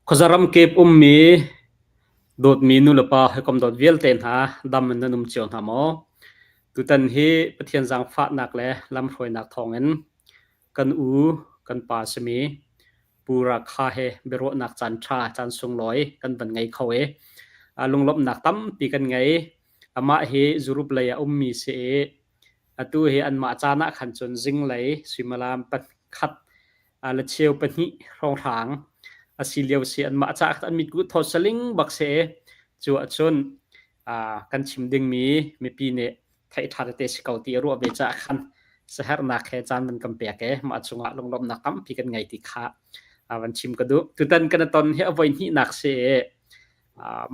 Khuaza ramkip ummi dawtmi nulepa hawikom dawt vialte hna dam in nan um cio hna maw? Tutan hi Pathian zaangfahnak le lamhruainak thawngin kan u, kan pa simi Pu Rakha he biaruahnak caan ṭha, caan sunglawi kan van ngei kho i lunglawmhnak tampi kan ngei. Amah hi Europe lei ah ummi si i atu hi anmah caan ah khan cun zinglei suimilam pakhat le cheu pahnih hrawnghrang a si lio si anmah caah an mitkuh thawt saling bak si i cu ahcun kan chim dingmi mipi nih theih ṭha tete si ko ti a ruah ve caah khan siaherhnak he caan van kan pek i mah cungah lunglawmhnak tampi kan ngei ti kha van chim ka duh. Tutan kan i ton hi a voi hnihnak si i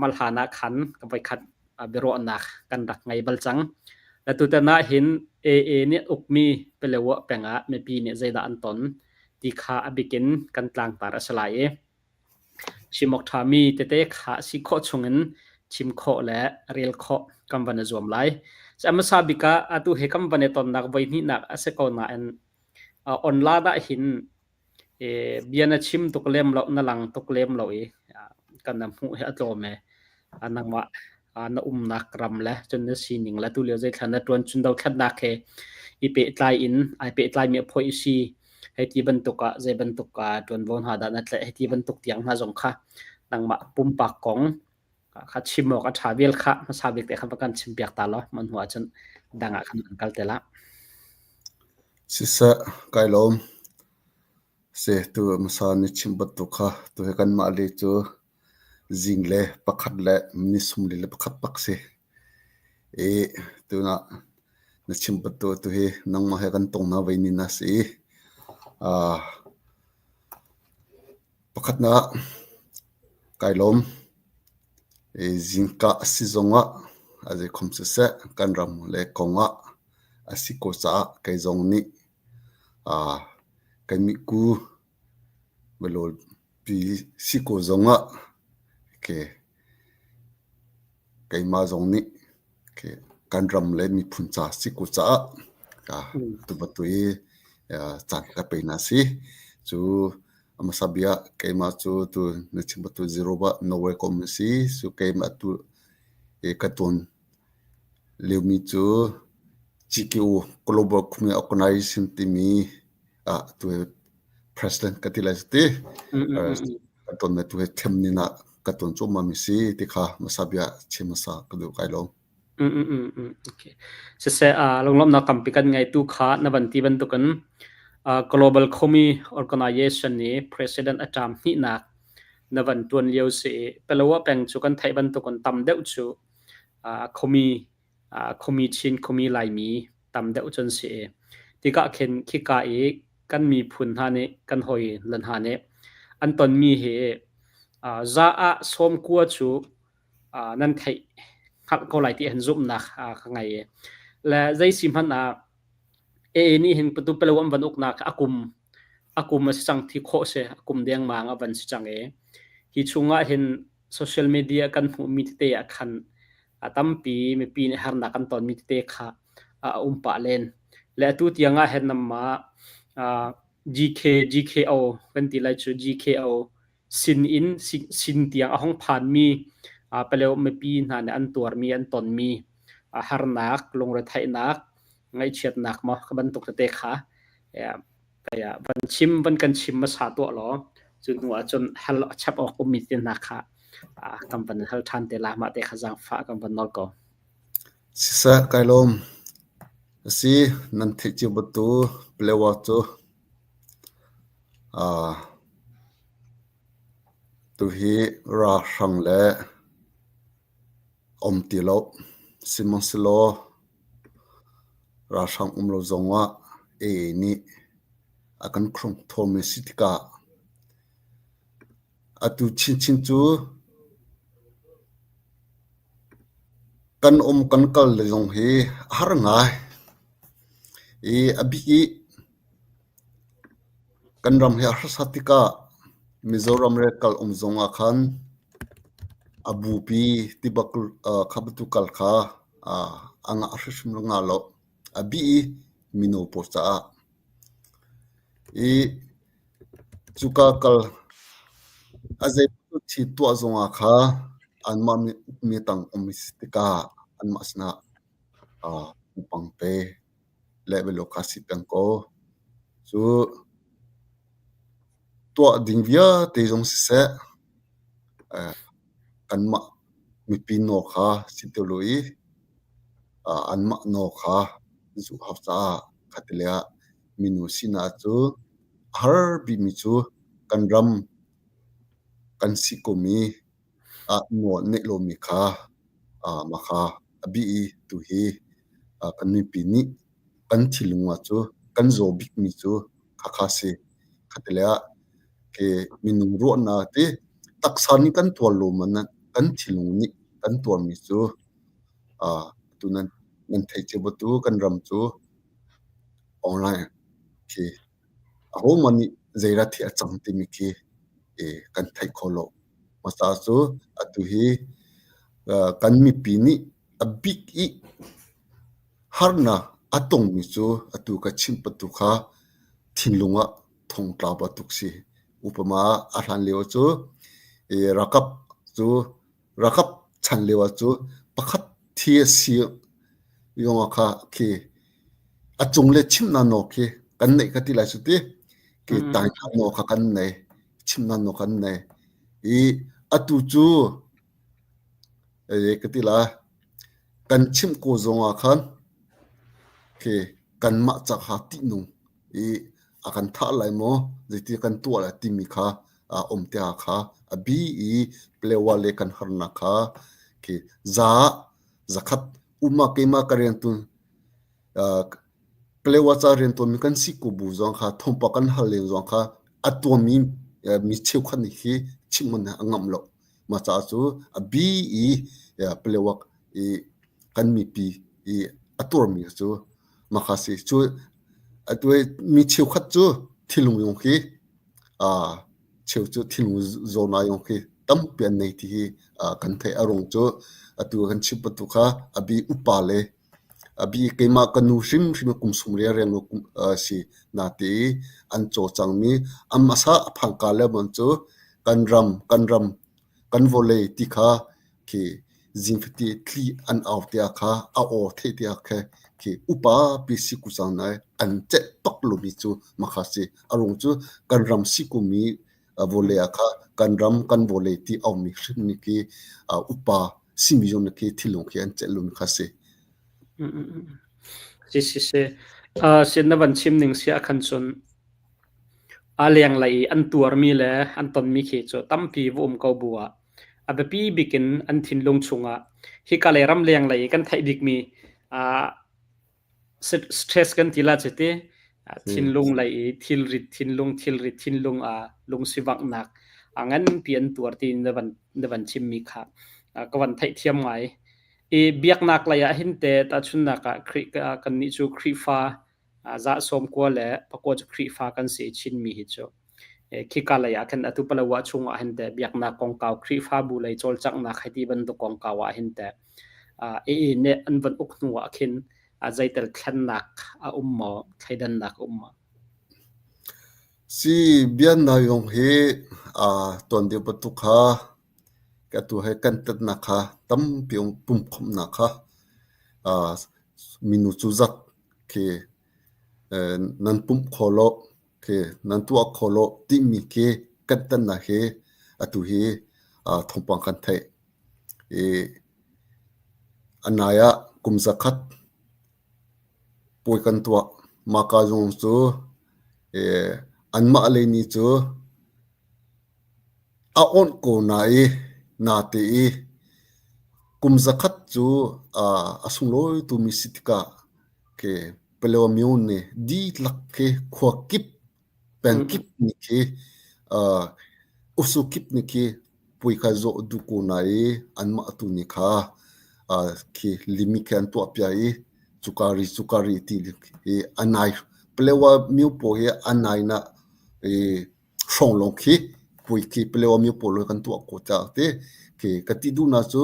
malhlan ah khan ka voikhat biaruahnak kan rak ngei bal cang. Le tutan ah hin AA nih ukmi Palewa peng ah mipi nih zeidah an ton ti kha a bikin kan tlangtar a si lai i chim awk ṭhami tete kha si khawh chungin chim khawh le rel khawh kan van i zuam lai. A hmasa bik ah atu he kan van i tonnak voi hnihnak a si ko nain online ah hin bia na chim tuk lem lo, na lang tuk lem lo i kan na hmuh hi a tlawm e. Nangmah na umnak ram le cun na sining le tulio zeithla na ṭuan cun dothlatnak he i pehtlai in ai pehtlaimi a phoih si hei ti bantuk ah zei bantuk ṭuanvo hna dah na tlaih hei ti bantuk tiang hna zong kha nangmah pumpak kong kha chim awk a ṭha vial kha hmasa bik te kha va kan chim piak ta law man hnu ahcun dang ah khan kan kal te la. Siseh, kai lawm. Se tu hmasa ni chim bantuk kha tu he kanmah le cu zing le pakhat le ni sum le pakhat pak si. I tunah na chim bantuk tu hi nangmah he kan tong na voi ni na si. Uh, pakhatnak kai lawm. I zingka a si zongah a zeikhom siseh kan ram le kong ah a si ko caah kei zong nih uh, kan miku pi si ko zongah ke keimah zong nih ke kan ram le miphun ca si ko caah ka tubantuk i caan ka pe na si. Cu a hmasa bia keimah cu tu na chim bantuk Zeroba Norway kom na si. Cu keimah tu i ka tuan liomi cu GKO Global Community Organization timi ah tu president ka ti lai ti. Ka ton me tu he them ni na ka ton cu ma mi si ti kha hmasa bia chim hmasa ka duh kai lo. Mm, mm, mm, mm. Okay. Siseh, uh, lunglawmhnak tampi kan ngei tu kha na van ti bantukin uh, Global Comi Organization nih President a ṭam hnihnak na van ṭuan lio si i Palawa peng cu kan theih bantukin tam deuh cu uh, Comi uh, Comi Chin, Comi Laimi tam deuh cun si i tikah khin khika i kan miphun hna nih kan hawi lan hna nih an tonmi hi uh, za ah sawm kua cu uh, nan theih hngalh ko lai ti han zumhnak uh, ka ngei i le zei si hmanh ah AA nih hin patu pelo an van uknak a kum a kum a si cang thi khawh si a kum dengmang a van si cang i hi chungah hin social media kan hmuhmi tete ah khan a tampi mipi nih harnak kan tonmi tete kha a um pah len. Le atu tiang ah hin namah GK GKO kan ti lai cu GKO sin in sin tiang a hong phanmi paleo mipi hna nih an tuarmi an tonmi harnak lungretheihnak ngaihchiatnak maw ka bantuk tete kha Kaya van chim van kan chim hmasa tuah law cu hnu ah cun hal chap awk ummi te hna kha kan van hal ṭhan te la mah te kha zaangfah kan van nawl ko. Siseh kai lawm. Asi nan theih cio batu Palewa cu uh, tuhi ralhrang le um ti lo. Sihmanhsehlaw ralhrang um lo zongah AA nih a kan thawnmi si tikah atu chinchin cu kan um kan kal le zong hi a har ngai. I a bik i Kan ram hi a harsat tikah Mizoram le kal um zong ah khan a bupi tibak kha bantuk kal kha a ngah hrimhrim ngah lo. A bih i mino pawl caah. I cuka kal. A zei thi tuah zongah kha anmah mi tang um si tikah anmah sinah pang pe le belo kha si peng ko. Cu tuah ding vialte zong siseh, kanmah mipi nawl kha si ti lo i anmah nawl kha zuh hau caah khatilei ah minu sinak cu a har bikmi cu kan ram kan si komi ah nawl neih lomi kha mah kha a bih i tuhi kan mipi nih kan thinlung ah cu kan zaw bikmi cu khakha si. Khatilei ah khi minung ruahnak ti taksa nih kan tuar lo man kan thinlung nih kan tuarmi cu tu nan nan theih cio batu kan ram cu online khi ahohmanh nih zeidah thil a cang timi khi kan theih kho lo. Hmasa cu atu hi kan mipi nih a bik i harnak a tongmi cu atu ka chimh bantuk kha thinlung ah thongtla bantuk si. Upama a hlan lio cu ralkap cu ralkap chan lio ah cu pakhat thi a si yong ah kha khi a cung le chimnak nawl khi kan neih ka ti lai cu ti. Khi tainghnak nawl kha kan nei, chimnak nawl kan nei. I atu cu ka ti la kan chimh ko zong ah khan khi kanmah ca kha tihnung i a kan thah lai maw zeiti kan tuah lai timi kha a um tiah kha a bi i Palewa le kan harnak kha khi za zakhat uma keimah ka rian tu Palewa ca riantuanmi kan si ko bu zong kha thawngpang kan hal len zong kha a tuanmi mi cheukhat nih khi chimh man a ngamh lo. Mah caah cu a bi i Palewa i kan mipi i a tuarmi cu mah kha si. Cu atu mi cheukhat cu thilung yong khi cheu cu thinlung zawtnak yong khi tampi an nei ti hi kan theih. A ruang cu atu kan chim bantuk kha a bi upa le a bi keimah ka nu hrimhrim kum sum rianriang si nate i an caw cangmi an hmasa a phangka le man cu kan ram kan ram kan vawlei ti kha khi zing fate tli an au tiah kha a aw theih tiah kha khi upa pi si ku cang nai an celh bak lomi cu makha si a rung cu kan ram si kumi vawlei ah kha kan ram kan vawlei ti aumi hrim ni khi upa simi zong khi thilung khi an celh lomi kha si. Si si si. Sin na van chim ning si akhan cun a lenglei i an tuarmi le an tonmi khi cu tampi va um ko bu ah a biapi bik in an thinlung chungah hika lei ram lenglei i kan theih bikmi stress kan ti la cu ti thinlung lei i thilrit thinlung thilrit thinlung a lungsivanghnak a nganpi an tuar ti na van na van chimmi kha ka van theihthiam ngai. I biaknak lei ah hin teh tahchunhnak ah Khrih kannih cu Khrihfa za 90 le pakua cu Khrihfa kan si i Chinmi hi cu khika lei ah khin atu Palawa chung ah hin teh biaknak kongkau Khrihfabu lei cawlcanghnak hei ti bantuk kongkau ah hin teh AA nih an van uk hnu ah khin zeitel thlennak a um maw thleidannak a um maw? Si biaknak yong hi tuan deuh bantuk kha ka tu he kan tatnak kha tampi pumkhawmhnak kha minu cu zat khi nan pumh kho lo khi nan tuah kho lo timi khi kan tannak hi atu hi thawngpang kan theih i a nai ah kum zakhat puai kan tuah. Mahka zong cu anmah lei nih cu a awnh ko na i nate i kum zakhat cu a sunglawi tumi si tikah khi Palaw nih dihlak khi khua kip peng kip nih khi usu kip nih khi puai kha zawh duh ko na i anmah tu nih kha khi limit khi an tuahpiak i cuka ri cuka ri ti hi a nai Palawa myo pawl hi a nai na i hrawng lawng khi puai khi Palawa myo pawl kan tuah ko tiah ti khi ka ti duhnak cu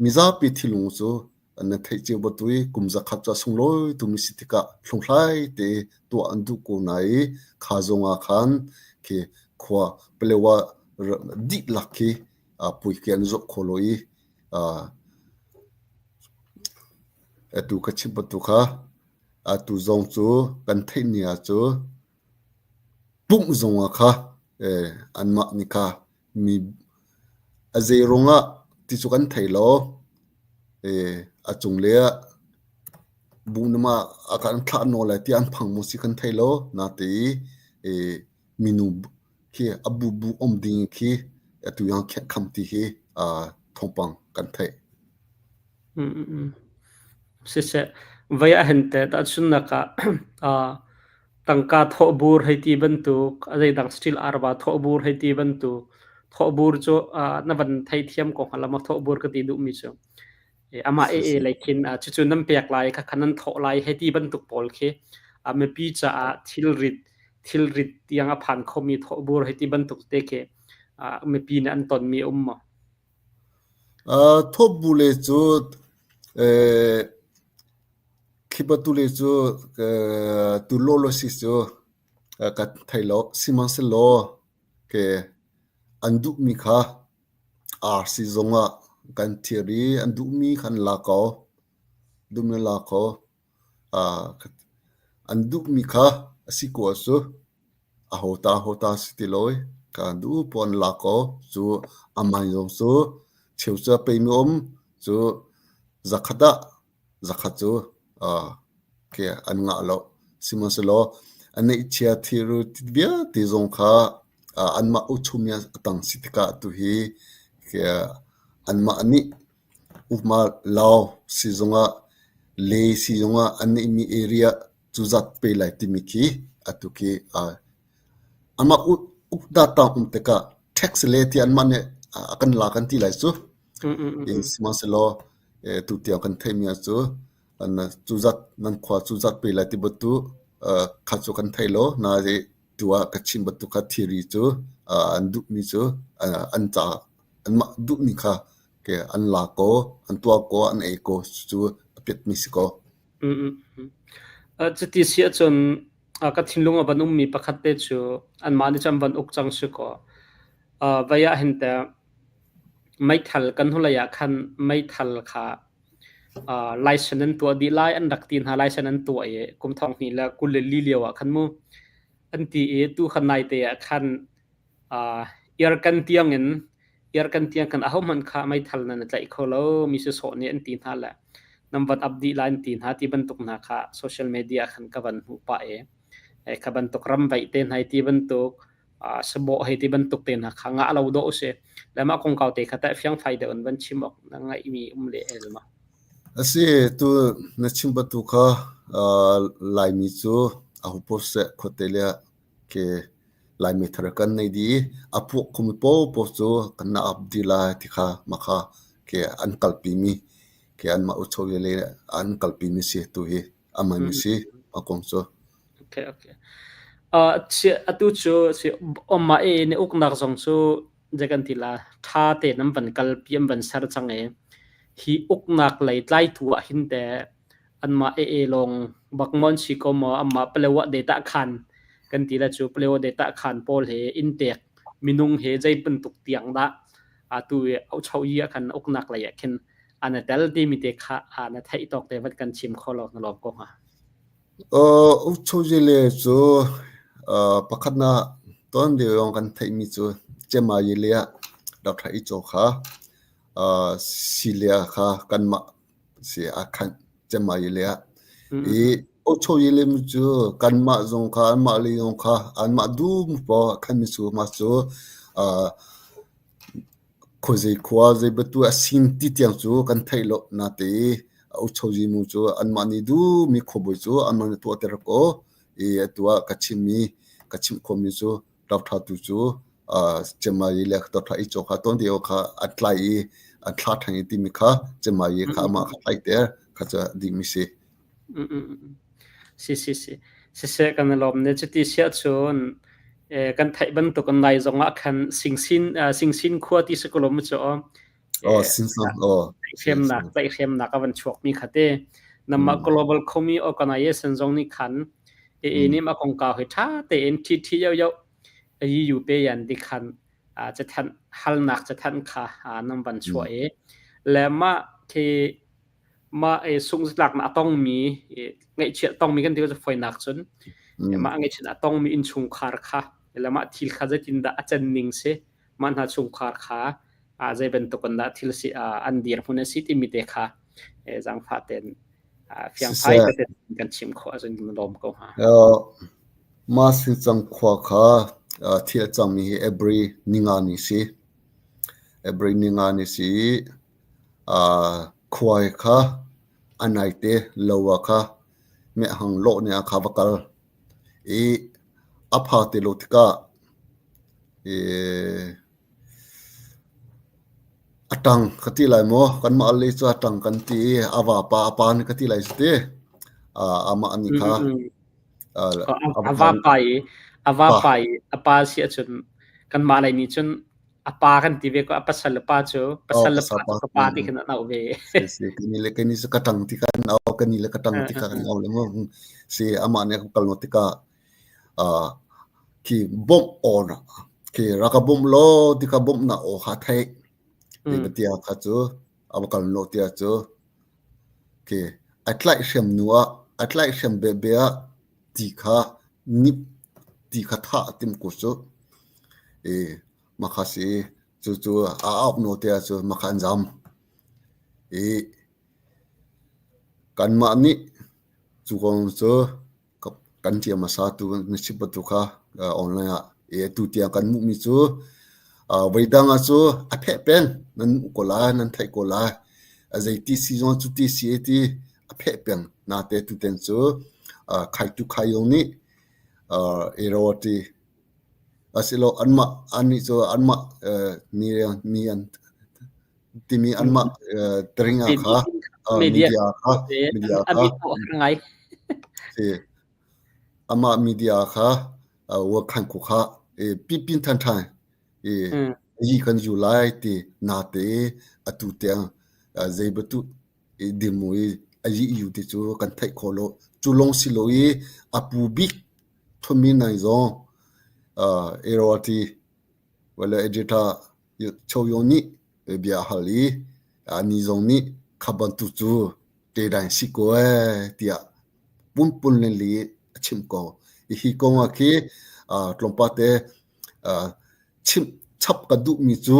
mizapi thilung cu na theih cio bantuk i kum zakhat cu a sunglawi tumi si tikah hlunghlai te tuah an duh ko na i kha zong ah khan khi khua Palawa dihlak khi puai khi an zawh kho lo i atu ka chim bantuk kha atu zong cu kan theih ni ah cu pumh zong ah kha anmah nih kha mi a zei ruangah ti cu kan thei lo. A cunglei ah bu na mah a kan thlah nawl lai tiah an phang maw si kan thei lo. Natein minu khi a bubu um ding khi atu yang kham ti hi thawngpang kan theih. Siseh, vei ah hin teh tahchunhnak ah tangka thawhbur hei ti bantuk, a zeidang steel arva thawhbur hei ti bantuk, thawhbur cu na van theithiam ko hnga lo maw thawhbur ka ti duhmi cu. Amah ee lei khin cucu nan pek lai, khakha nan thawh lai hei ti bantuk pawl khi mipi caah thilrit thilrit tiang a phan khomi thawhbur hei ti bantuk te khi mipi nih an tonmi a um maw? Thawhbur le cu khi bantuk le cu tu lawlaw si cu kan thei lo. Sihmanhsehlaw an duhmi kha arsi zongah kan thir i an duhmi kha an la ko. Duhmi an la ko. An duhmi kha a si ko ahcun ahota ahota si ti lo i kan duh poah an la ko. Cu a man zong cu cheu cu a peimi a um. Cu zakhat ah zakhat cu khi an ngah lo. Sihmanhsehlaw a neihchia thil vialte zong kha anmah uchumi a tang si tikah tuhi anmah nih Upma lau sizung ah le sizung ah an neihmi area cuzat pe lai timi khi atu khi amah ukda tang um tikah tax le ti anmah nih a kan la kan ti lai cu. Sihmanhsehlaw tutiang kan theihmi ah cu cuzat nan khua cuzat pe lai ti bantuk kha cu kan thei lo. Nain tu ah ka chim bantuk kha thilri cu an duhmi cu an ca anmah duhmi kha an la ko, an tuah ko, an ei ko cu a piatmi si ko. Cuti si ahcun ka thinlung a van ummi pakhat te cu anmah nih cun an van uk cang si kaw vei ah hin teh meithal kan hnulei ah khan meithal kha license an tuah dih lai an rak ti hna license an tuah i kum thong hnih le 24 lio ah khan mu an ti i tu khan naite ah khan Irkan tiangin irkan tiang khan ahohmanh kha meithal nan i tlaih kho lo mi sisawh nih an ti hna le nan van ap dih lai an ti hna ti bantuk hna kha social media khan ka van hmuh pah i kha bantuk ram vaih te hna ti bantuk sabawh hei ti bantuk te hna kha ngah lo dawh u si le mah kongkau te kha teh fiangfai deuh in van chim awk na ngaihmi um le el ma? A si, tu na chim bantuk kha Laimi cu aho seh khuate le ke Laimi thar kan nei dih i a puak khomi paohpaoh cu kan na ap dih lai ti kha mah kha ke an kalpimi ke anmah ucho le an kalpimi si tu hi a hmanmi si a kong cu. Okay, okay. Atu cu si omma e ne uknak zong cu je kan ti la tha te nan van kalpi an van ser cang e hi uknak lei tlaitu ah hin te anmah ee lawng bak maw an si ko maw anmah Palawa data khan kan ti la cu Palawa data khan pawl he inntek minung he zei bantuk tiang dah atu i aucho i ah khan uknak lei ah khin an i tel timi te kha na theih tawk te van kan chim kho lo na lawm ko hnga. Ukchojile cu pakhatnak tuan lio lawng kan theihmi cu Cemaile ah Dr. Ico kha Silia kha kanmah si a khanh cemai le ah i ocho i lem cu kanmah zong kha anmah le zong kha anmah dum paw khan mi su ma cu khuazei khua zei batu a sin ti tiang cu kan theih lo na te ucho ji mu cu anmah nih du mi khuabui cu anmah nih tuah ter ko i atu ah ka chim mi ka chimh khomi cu Doctor tu cu Cemai le Doctor i caw kha tawn deu kha a tlai i a thla ṭhan i timi kha Cemai kha amah kha tlaiter kha cu dihmi si. Si si si. Siseh kan i lawm ne cuti siah cun kan theih bantuk an nai zong ah khan Singsin Singsin khua ti si ko lo mu cu Oh, Sinsang oh. Tlaihhremnak tlaihhremnak a van chuakmi kha te namah Global Khomi Organization zong nih khan e nih ma kongkau hi tha tein thi thi yo yo yi yu pe yan di khan. Cathanh halnak cathanh kha nan van chuah i le mah khi mah sungzatlaknak a tongmi ngaihchiat tongmi kan ti ko cu fawinak cun mah ngaihchiat a tongmi innchungkhar kha le mah thil kha zeitindah a can ning si mah hna chungkhar kha zei bantuk in dah thil si an dirhmun a si timi te kha zaangfah tein fiangfai tein kan chim khawh ahcun kan lawm ko hnga. Mah Sincang khua kha thil a cangmi hi every ninga ni si. Every ninga ni si i khuai kha a naite lo ah kha mehhang lawh nih ah kha va kal i a pha ti lo tikah i a ṭang ka ti lai maw? Kanmah lei cu a ṭang kan ti i a vapa a pa nih ka ti lai cu ti. Amah nih kha A vapa i a vapa i a pa si ahcun kanmah lei nih cun a pa kan ti ve ko. A pasal le pa cu pasal le pa cu ka pa ti khin an auh ve. Si kani le kani cu ka ṭang ti kan au kani le ka ṭang ti kha kan au le mu. Si amah nih a kal naw tikah khi bawmh aw khi rak ka bawmh law ti kha bawmhnak aw kha theih. Ti tia kha cu a va kal naw tia cu khi a tlaihhrem hnu ah a tlaihhrem bebe ah ti kha nip ti kha thah a timh ko cu. I mah kha si cucu a auh naw tia cu mah kha an zam. I kanmah nih cu kong cu kan ṭial hmasa tu na chim bantuk kha online ah atu tiang kan hmuhmi cu voidang ah cu a pheh peng nan hmuh ko lai nan theih ko lai a zeiti si zong cu ti si ti a pheh peng nate tuten cu khaitu khayo nih Irrawaddy asilo anmah annih cu anmah ni ni an timi anmah taring ah kha media kha media kha ngai si amah media kha wakhan ku kha pi pin than than i yi kan ju lai ti na te atu tiang zei batu i dimu i a yi yu ti cu kan theih kho lo cu long si lo i apu bik thumi nai zong Irrawaddy wala editor Choyo nih bia a hal i anih zong nih kha bantuk cu ṭedaing si ko ee tiah punpun le li a chimh ko. Hi kong ah khi tlawmpate chimh chap ka duhmi cu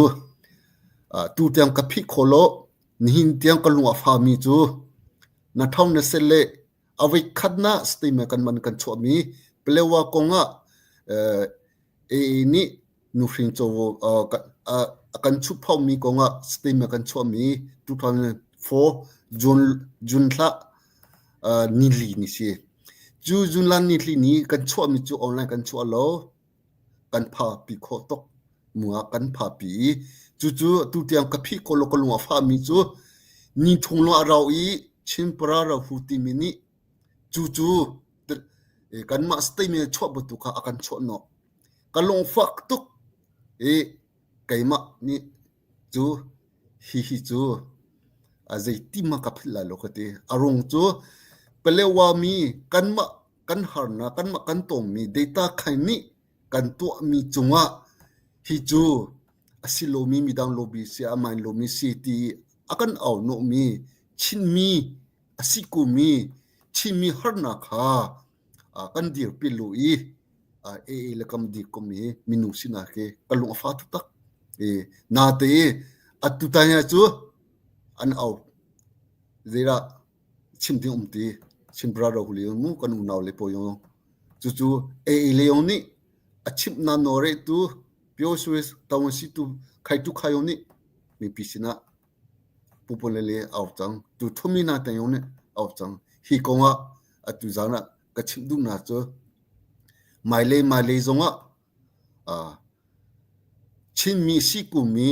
tutiang ka phih khawh lo, nihin tiang ka lung a fami cu na ṭhong na sel le a voikhatnak statement kan man kan chuahmi Palewa kong ah AA nih nuhrin covo a kan chuphomi kongah statement kan chuahmi 2004 June June thla nili ni si. Cu June la nili ni kan chuahmi cu online kan chuah lo kan phapi khawh tuk mua kan phapi i cucu tu tiang ka phih ko lo ka lung a fahmi cu ni thung lo a rau i Chin para rahu timi nih cucu kanmah statement chuah bantuk kha a kan chuah hnawh. Ka lungfak tuk i keimah nih cu hihi cu a zeitim ah ka philh lai lo ka ti. A rung cu Palewa mi kanmah kan harnak kanmah kan tawmmi data khai nih kan tuahmi cungah hi cu a si lomi midang lobby si a main lomi si ti a kan au hnawhmi Chinmi a si komi Chinmi harnak kha kan dirpi lu i AA le kam dir kom i minung sinak hi ka lung a fa taktak. I nate i atu tanya cu an au zeidah chim ding um ti Chin brother huli mu kan unau le pawl yong cucu AA le yong nih a chimh na nore tu Pyo Swiss tawon si tu khai tu khai yong nih mipi sinah pupun le le au cang tu thumi na te yong nih au cang hi kong ah atu zan ah ka chimh duhnak cu hmailei hmailei zongah Chinmi sikumi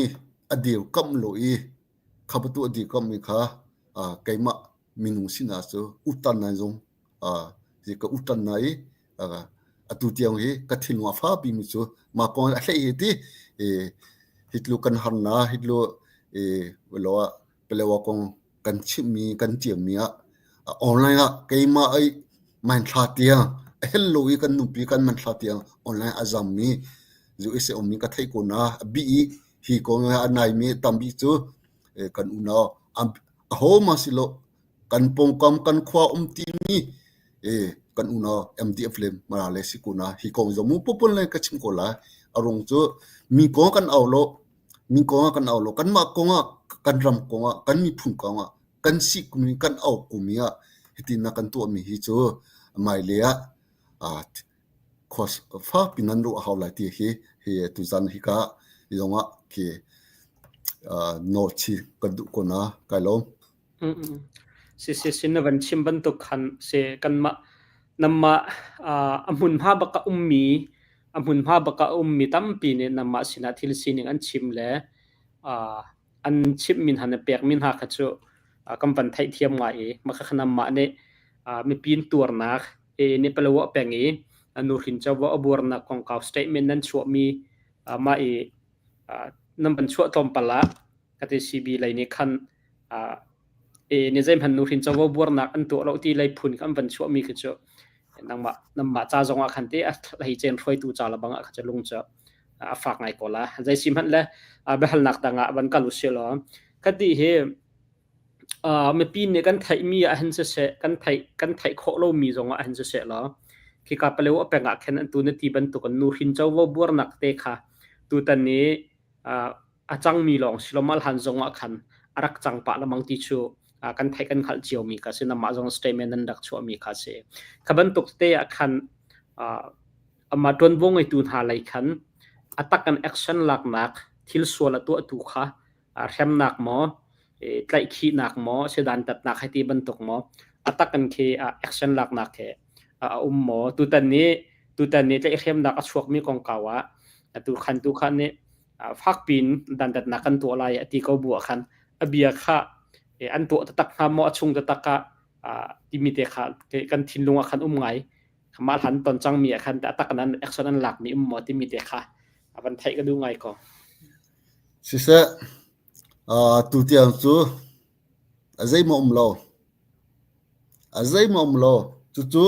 a dirkamh lo i kha bantuk a dirkamhmi kha keimah minung sinak cu utan nai zong ka utan nai i atu tiang hi ka thinlung a fapi mi cu mah kong a hlei hi ti hi tluk kan harnak hi tluk Palewa kong kan chimhmi kan tiammi ah online ah keimah ai hmaithla tiang a hello i kan nupi kan hmanthla tiang online a zammi. USA ummi ka theih ko na a bi i hi kong he a naimi tampi cu kan unau aho ma si lo kan pawngkam kan khua um timi kan unau MDF le Mara le si ko na hi kong zong mu pupun le ka chim ko lai a rung cu mi kong kan au lo mi kong ah kan au lo kanmah kong ah kan ram kong ah kan miphun kong ah kan si kum in kan au kum i ah hitin na kan tuahmi hi cu hmailei ah khua fakpi nan ruah a hau lai ti hi hi tuzan hika zong ah khi nawlchi kan duh ko na kai lawm. Si si si na van chim bantuk khan si kanmah namah a hmunhma bak a ummi a hmunhma bak a ummi tampi nih namah sinah thil sining an chim le an chimhmi hna na pekmi hna kha cu kan van theihthiam ngai i mah kha nangmah nih mipi in tuarnak nih Palawa peng i nuhrin covo a buarnak kongkau statement nan chuahmi mah i nan van chuah tlawmpal ah ka ti CB lei nih khan ni zeihmanh nuhrin covo buarnak an tuah lo ti lei phun kan van chuahmi khi cu nangmah nangmah ca zong ah khan te a hlei cen hruaitu ca le bang ah kha cu lung cu a fak ngai ko la zei si hmanh le biahalnak dang ah van kal usih law khati hi mipi nih kan theihmi ah hin siseh kan theih kan theih khawh lomi zong ah hin siseh law khika paleo a peng ah khin an tu na ti bantuk in nuhrin covo buarnak te kha tutan i a cangmi lawng si lo mal han zong ah khan a rak cang pah lamang ti cu kan theih kan hngalh ciomi kha si namah zong statement nan rak chuahmi kha si kha bantuk te ah khan amah ṭuanvo ngeitu hna lei khan a tak in action laknak thil sual a tuahtu kha hremnak maw, tlaihkhihnak maw, dantatnak hei ti bantuk maw, a tak in khi action laknak he a um maw? Tutan ni tutan ni tlaihhremnak a chuakmi kongkau ah atu khan tu khan nih fakpi in dantatnak kan tuah lai a ti ko bu ah khan a bia kha an tuah taktak hnga maw a chung taktak ah timi te kha kan thinlung ah khan um ngai. Mah hlan ton cangmi ah khan a tak in an action an lakmi um maw timi te kha a van theih ka duh ngai ko. Siseh, tutiang cu a zeimaw um lo. A zeimaw um lo. Cucu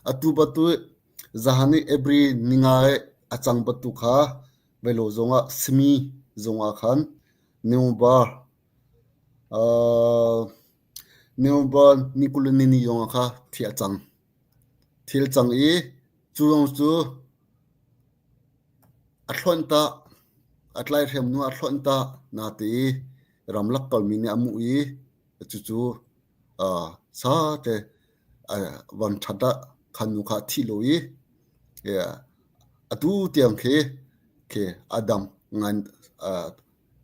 atu batu zahan i every ninga i a cang batu kha velo zongah simi zongah khan November November ni 20 le ni zongah kha thi a cang. Thil cang i cu zong cu a hlonh tah, a tlaihrem hnu ah a hlonh tah nate i ramlak kalmi nih a muh i cucu sate van ṭhat ah khan nu kha a thih lo i atu tiang khi khi a dam ngan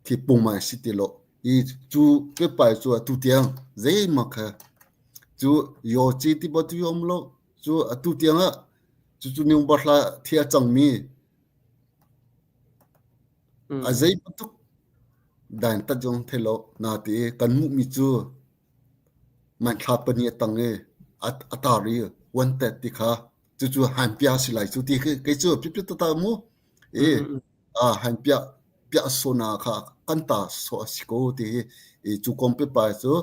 khi pungmai si ti lo i cu kepai cu atu tiang zeihmanh kha cu yaw ci ti bantuk um lo cu atu tiang ah cucu November thla thi a cangmi a zei bantuk dan tat zong thei lo nate kan hmuhmi cu hmanthlak pahnih a tang i a tar i wanted ti kha cucu hanpia si lai cu ti kei cu pipit tata mu i hanpiah piah sona kha kan ta sawh a si ko ti hi i cu kong pipa cu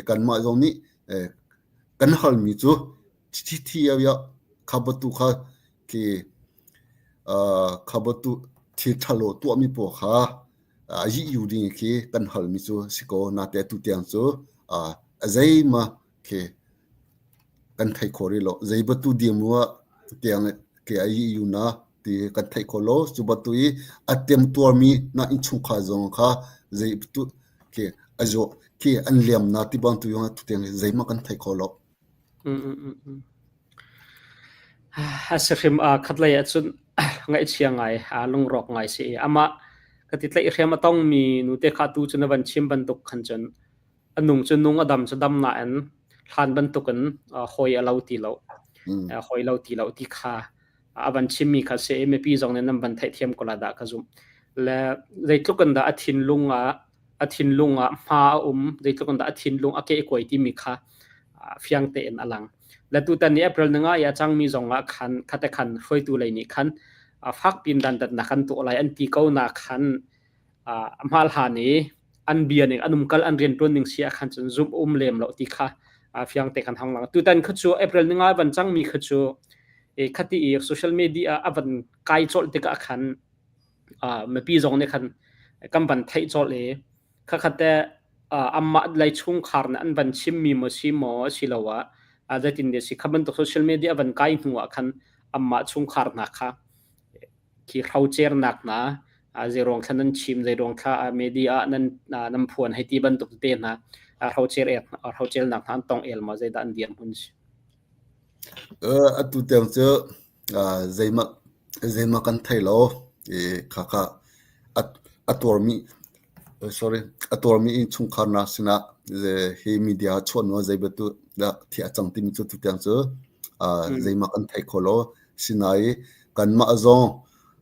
kanmah zong nih kan halmi cu thi thi kha batu kha khi kha batu thil ṭhalo tuahmi pawl kha a yu ding khi kan halmi cu si ko nate atu tiang cu a zeima khi kan thei kho rih lo zei batu diam ah tiang ke a yu na ti kan theih kho lo cu batu i a temtuarmi na innchungkhar zong kha zei batu khi a zaw khi an liam na ti bantu yung tu tiang zeima kan thei kho lo. A si hrim a khatlei ahcun ngaihchia ngai, aa lungrawk ngai si i amah ka ti tlaihhrem a tongmi nute kha tu cu na van chim bantuk khan cun a nung cu nung a dam cu dam nain hlan bantukin hawi a lo ti lo. Hawi lo ti lo ti kha a van chimmi kha si i mipi zong nih nan van theihthiam ko la dah ka zumh. Le zeitluk in dah a thinlung ah a thinlung ah hma a um, zeitluk in dah a thinlung a kehkuai timi kha fiang tein a lang. Le tutan ni April ninga i a cangmi zong ah khan khate khan hruaitu lei nih khan fakpin dantatnak an tuah lai an ti ko na khan a hmal han i an bia ning an umkal an riantuan ning si ah khan cun zumh um lem lo ti kha fiang te kan hong lang. Tutan kha cu April ninga van cangmi kha cu khati i social media a van kai colh tikah khan. Mipi zong nih khan kan van theih colh i khakhat te anmah lei chungkhar nih an van chimmi maw si maw asiloah zeitin dah si kha bantuk social media van kai hnu ah khan anmah chungkhar hna kha khi hrocernak hna zeiruang thla nan chim zeiruang thla media ah nan nan phuan hei ti bantuk te hna hrocer hrocelnak hna an tong el maw zeidah an dirhmun si? Atu tiang cu zeihmanh zeihmanh kan thei lo i khakha a tuarmi sorry a tuarmi innchungkhar hna sinah hi media chuah hnu ah zei bantuk dah thil a cang timi cu tutiang cu zeihmanh kan thei kho lo. Sinain kanmah zong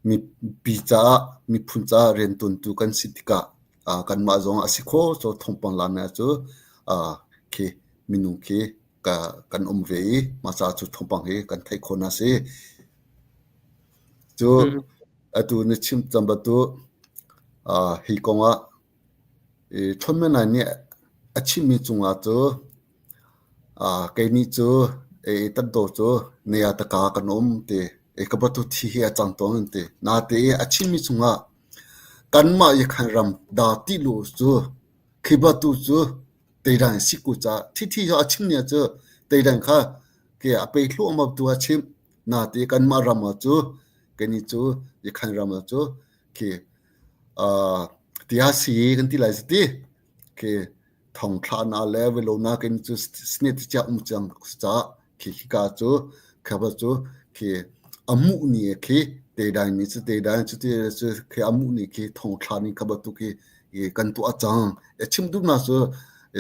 mipi caah miphun caah riantuantu kan si tikah kanmah zong a si kho cu thawngpang laknak cu khi minung khi kan um ve i mah caah cu thawngpang hi kan theih khawhnak a si. Cu atu na chim cang bantuk hi kong ah Ṭhawnmenai nih a chimmi cungah cu kei nih cu tatdaw cu nayataka kan um ti ka batu thi hi a cang tawn an ti. Natein a chimmi cungah kanmah Yakhan ram dah ti lu cu khi batu cu Teidan siku caah thithi a chim nia cu Teidan kha ke a pei thluahmah tu a chim. Nate kanmah ram ah cu kani cu Yakhan ram ah cu khi tia si kan ti lai ti khi thong thla na le velo na kan cu sne ti chia um chiang ca khi khika cu khaba cu khi amu ni khi te dai ni cu te dai cu ti cu khi amu ni khi thong thla ni khaba tu khi kan tuah cang. E chim duh na cu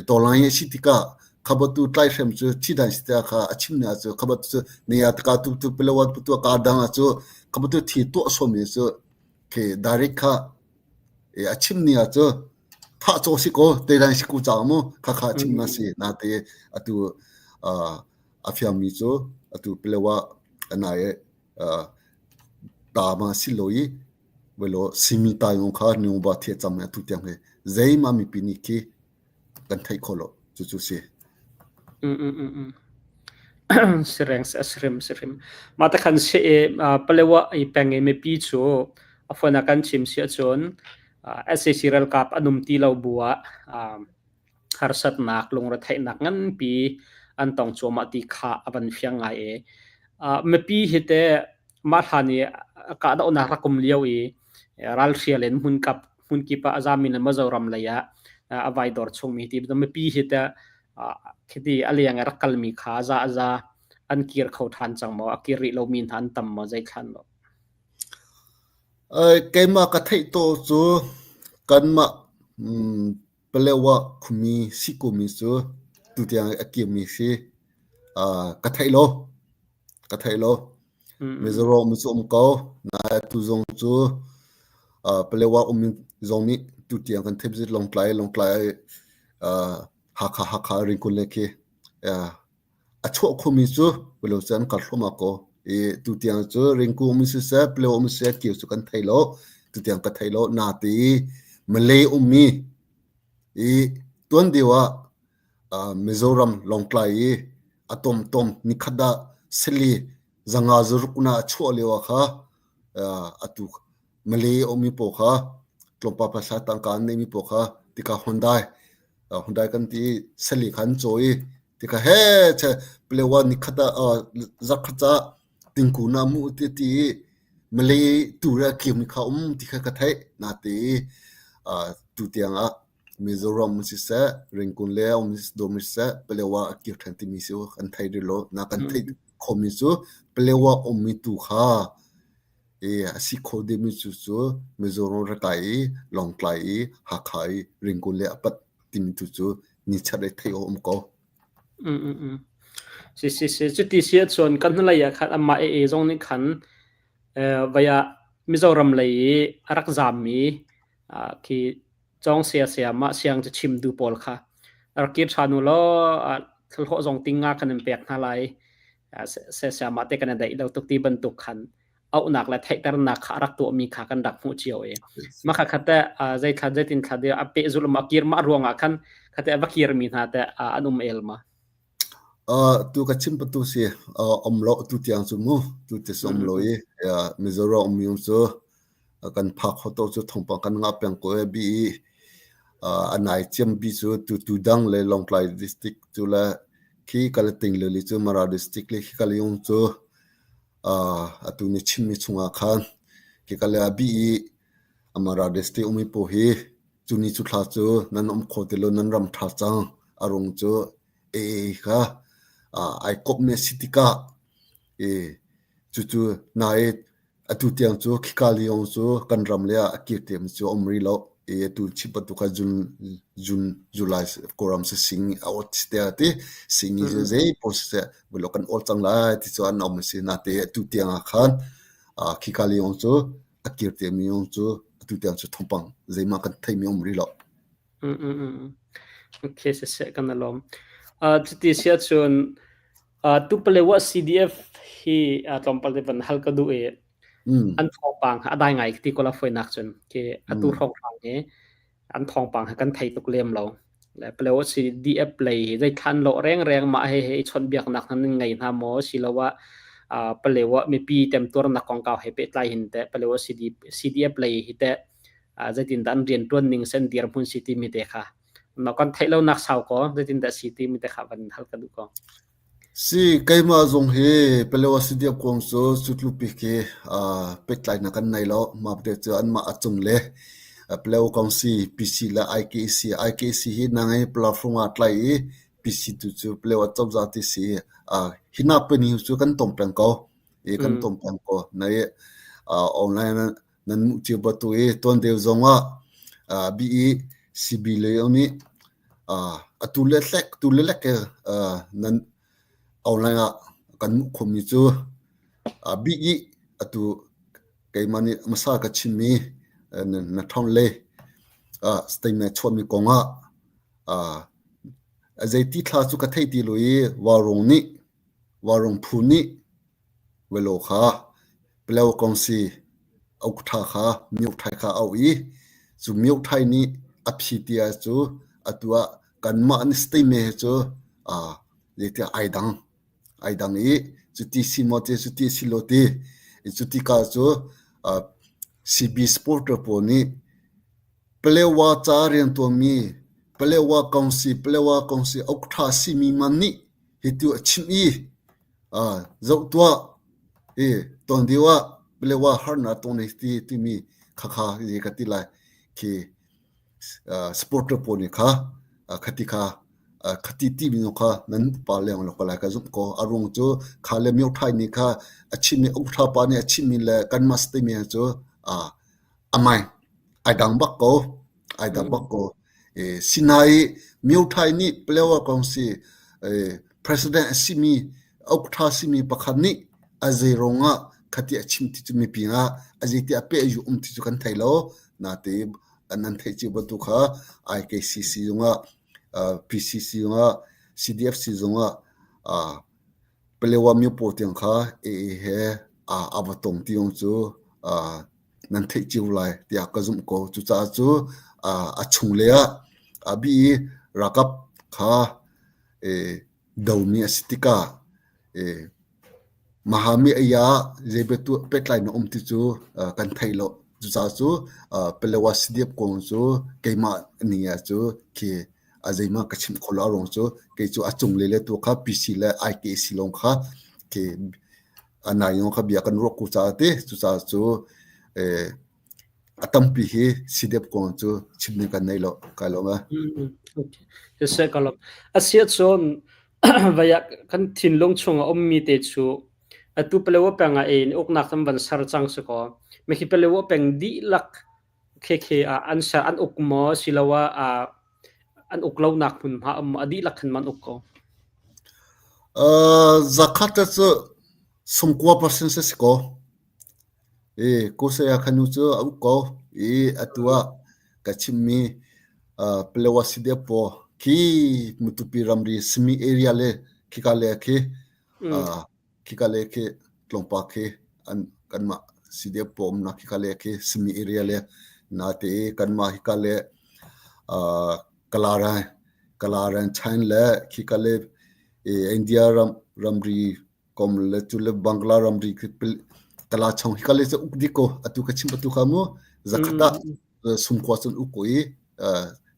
tawlai a si tikah khaba tu tlaihrem cu thi dan si tiah kha a chim nia cu khaba tu cu ne ya taka tu tu pelawan tu ka dang cu khaba tu thi tuah som ni cu khi direct kha a chim nia cu thah caw si ko te dan si ku chang mu kha kha chim na si na te atu a fiangmi cu atu pelewa anai ta ma si lo i velo simi ta yong kha nung ba the cham atu tiang he zeima mipi ni khi kan theih kho lo cucu si. Sireng sirim sirim. Mah te khan si i Palewa i peng i mipi cu a phone ah kan chim si ahcun SAC ralkap an um ti lo bu ah harsatnak lungretheihnak nganpi an tong cuahmah ti kha a van fiang ngai i mipi hi teh mah hlan i kahdohnak rak um lio i ralhrial in hmunkap hmunkip ah a zami le Mizoram lei ah a vai dor chungmi ti mipi hi teh khiti a leng i rak kalmi kha za a za an kir kho ṭhan cang maw? A kir rih lomi hna an tam maw? Zeithlan maw? Keimah ka theih taw cu kanmah Palewa khumi sikumi cu tutiang a kirmi si ka theih lo. Ka theih lo. Mizoram cu um ko. Nain tu zong cu Palewa um zong nih tutiang kan theih bik Lawngtlai Lawngtlai Hakha Hakha Ringkun le khi a chuah khomi cu palo cu an kal hluahmah ko. I tutiang cu Ringku um siseh Palewa um siseh kio cu kan thei lo. Tutiang ka thei lo. Nate i Malay ummi i tuan deuh ah Mizoram Lawngtlai i a tomtom nikhat ah sali zanga zaruk na a chuah lio ah kha atu Malay ummi pawl kha tlawmpal phaisa tangka an neihmi pawl kha tika Hyundai Hyundai kan ti i sali kha an caw i tika he che Palewa nikhat ah zarkhat caah tingku na mu ti ti i Malay tu le a kirmi kha um ti kha ka theih. Nate i tutiang ah Mizoram siseh, Ringkun le um dawm siseh, Palewa a kir ṭhan timi si kan thei rih lo. Na kan theih khomi cu Palewa ummi tu kha i a si kho dingmi cu cu Mizoram rak kai i Lawngtlai i Hakha i Ringkun le a pat timi tu cu nichiat le theih awk um ko. Si si si cuti si ahcun kan hnulei ah khan amah AA zong nih khan vai ah Mizoram lei i a rak zaammi khi cawng sia sia mah siang cu chim du pawl kha rak kir ṭhan u law thlahlawh zong ting nga kan in pek hna lai siamah te kan i daih lo tuk ti bantuk khan auhnak le theihternak kha a rak tuahmi kha kan rak hmuh cio i mah kha khat te zeithla zeitin thla de a pehzulh ma kir mah ruangah khan khate a va kirmi hna te an um el ma? Tu ka chim patu si um lo tu tiang cu mu tu ti um lo i Mizoram um mi cu. Kan phak kho to cu thawngpang kan ngah peng ko e bi i a nai ciam bi cu tu tudang le Lawngtlai district cu le khi Kalating le li cu Mara district le khi Kaliyung cu atu ni chimmi chungah khan khi kale a bi i Mara district umi pawl hi cu ni cu thla cu nan um kho ti lo nan ram ṭha cang a rung cu AA kha ai kawpmi a si tikah cucu nain atu tiang cu khika lio cu kan ram le ah a kir tiang cu a um rih lo. I atu chim bantuk kha June, June, July Kawlram sising a awt te ti singi cu zei paoh siseh velo kan awl cang lai ti cu an um a si. Nate atu tiang ah khan khika lio cu a kir tiami cu atu tiang cu thawngpang zeimah kan theimi um rih lo. Mm, mm, mm. Okay, siseh kan alawm. Cuti si ahcun Tupalewa CDF hi tlawmpal te van hal ka duh i an thawngpang a dai ngai ti ko la foinak cun khi atu hrawnghrang hi an thawngpang hi kan thei tuk lem lo. Le Palewa CDF lei hi zeithlan lo rengreng mah he he i chawnhbiaknak hna nan ngei hna maw siloah Palewa mipi temtuarnak kongkau he pehtlai hin teh Palewa CDF lei hi teh zeitindah an rianṭuan ning sen dirhmun si timi te kha na kan theih lonak sau ko zeitindah si timi te kha van hal ka duh ko. Si keimah zong hi Palewa CDF kong cu cutlupi khi pehtlainak kan nei lo. Mah te cu anmah a cung le Palewa kong si PC le IKC IKC hi nangei platform ah tlai i PC tu cu Palewa cozah ti si hi nak peni cu kan tong peng ko. I kan tong peng ko. Nai online Nan muh cio bantuk i tuan deuh zongah bi i CB lei nih atu le hlek tu le lek nan online ah kan muh khomi cu bi i atu keimah nih hmasa ka chimmi na ṭhawn le statement chuahmi kongah zeiti thla cu ka thei ti lo i Vaurawng nih Vaurawng phu nih Velo kha Palaw kongsi ukṭha kha myoṭhai kha a auh i cu myoṭhai nih a phi tia cu atu ah kanmah an state he cu zeitiah ai dang ai dang i cuti si maw ti cuti si lo ti cuti ka cu CB supporter pawl nih Palewa ca riantuanmi Palewa kongsi Palewa kongsi ukṭha simi man nih hitu a chimh i Zoh tuah, hi tuanbia ah Palewa harnak tong na ti timi khakha hi ka ti lai. Khi supporter pawl nih kha khati kha khati timi zong kha nan pa leng lo ko lai ka zumh ko. A ruang cu kha le Myo Thai nih kha a chimmi Uk pa nih a chimmi le kanmah timi cu a mai ai dang bak ko. Ai dang bak ko. Sinai Myo Thai nih Palewa kong si president a simi ukṭha simi pakhat nih a zei ruangah khati a chim ti cu mipi ah a zeiti a peh um ti cu kan thei lo. Nate nan theih cio bantuk kha IKCC zongah PCC zongah CDFC zongah Palewa myo pawl tiang kha AA he a va tong ti cu nan theih cio lai tiah ka zumh ko. Cucaah cu a chungle ah a bi i ralkap kha domi a si tikah Mahami ei ah zei pehtlai na um ti cu kan thei lo. Cucaah cu Palewa CDF kong cu keimah ning ah cu khi a zeimah ka chimh kho lo. A ruang cu kei cu a cung le le tu kha PC le IKC lawng kha khi a nai kha bia kan ruah ko caah ti. Cucaah cu a tampi hi CDF kong cu chim ding kan nei lo. Kai lawm eh. Okay. Siseh ka lawm. Asiahcun vaya kan thinlung chung a ummi te cu atu Palewa peng ah in uknak kan van ser cang si kaw mihi Palewa peng dihlak khekhe ah an ser an uk maw siloah an uk lonak hmunhma um a dihlak khan man uk ko. Zakhat cu sungkua percent si ko. I Kosaya khanu cu a uk ko i atu ah ka chimmi Palawa Sidepaw khi Matupi ramri Simi area le khika le khi khika le khi tlawngpa khi an kanmah Sidepaw umnak khika le khi Simi area le nate kanmah hika le Kalaran Kalaran Chain le khika le India ram ramri kom le cu le Bangla ramri khi. Kala chong hi kale cu uk dik ko atu ka chim atu kha mu zakhat ah sumkua cun uk ko i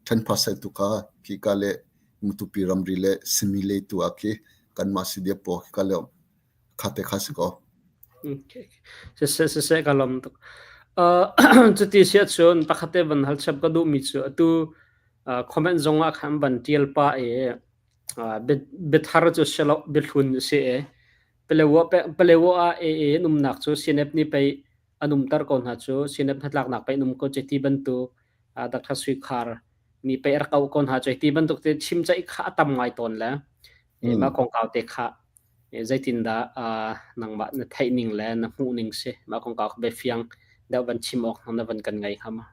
10% tu kha khi ka le Mutupi ramri le Simi le tu ah khi kanmah CDF pawl khi ka le kha te kha si ko. Okay. Siseh siseh ka lawm tuk. Uh, cuti si ahcun pakhat te van hal chap ka duhmi cu atu uh, comment zong ah khan van tial pa i uh, biathar cu silo biahlun si e Palewa Palewa ah AA an umnak cu CNF nih pei an umter ko hna cu CNF hnatlaknak pei an um ko cu ti bantuk uh, Dr. Sui Khar mi pei rak auh ko hna cu ti bantuk te chim ceih kha a tam ngai tawn le mah kongkau te kha zeitindah nangmah na theih ning le na hmuh ning si mah kongkau kha biafiang deuh van chim awk na van kan ngei hnga ma?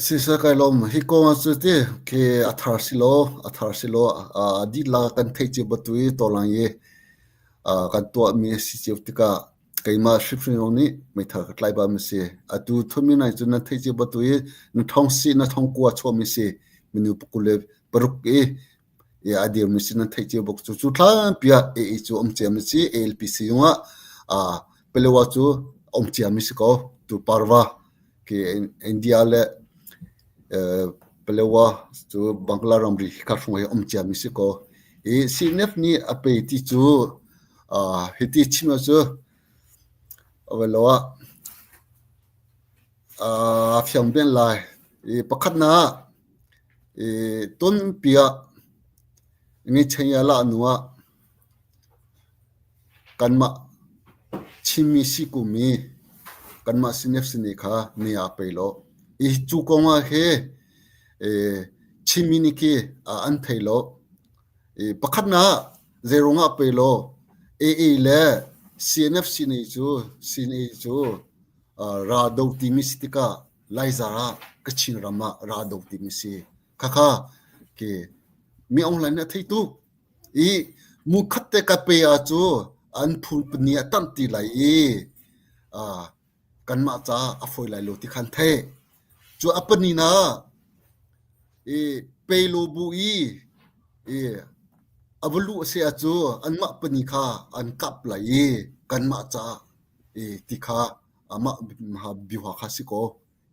Siseh kai lawm. Hi kong ah cu ti khi a thar si law, a thar si law, dihlak kan theih cio batu i tawlang i kan tuahmi a si cio tikah keimah hrimhrim zong nih meithal ka tlai bal mi si. Atu thumi nai cu nan theih cio batu i na thong si na thong kua chuahmi si minu pakul le paruk i a dirmi si nan theih cio bak cu cu thlanpi ah AA cu um ciami si ALPC zongah Palewa cu um ciami si ko tu Parva khi India le Palewa cu Bangla ramri hika hrawng hi um ciami si ko i CNF nih a pe ti cu hiti chim cu lo ah a fiang ben lai i pakhatnak I tonpi ah ngeihchia lah hnu ah kanmah Chinmi si kum i kanmah CNF sini kha ni ah pei law i cu kong ah hi Chinmi nih khi an thei lo. I pakhatnak zeiruang ah pei law AA le CNF sini cu CNA cu ra do timi si tikah Laiza ah Kachin ram ah ra do timi si. Khakha ke mi online nih a thei tuk. I mu khat te ka pe ah cu an phun pani a tam ti lai i kanmah ca a fawi lai lo ti khan thei. Cu a pani na i pe lo bu i i a va luh a si ah cu anmah pani kha an kap lai i kanmah ca i ti kha amah biaha kha si kaw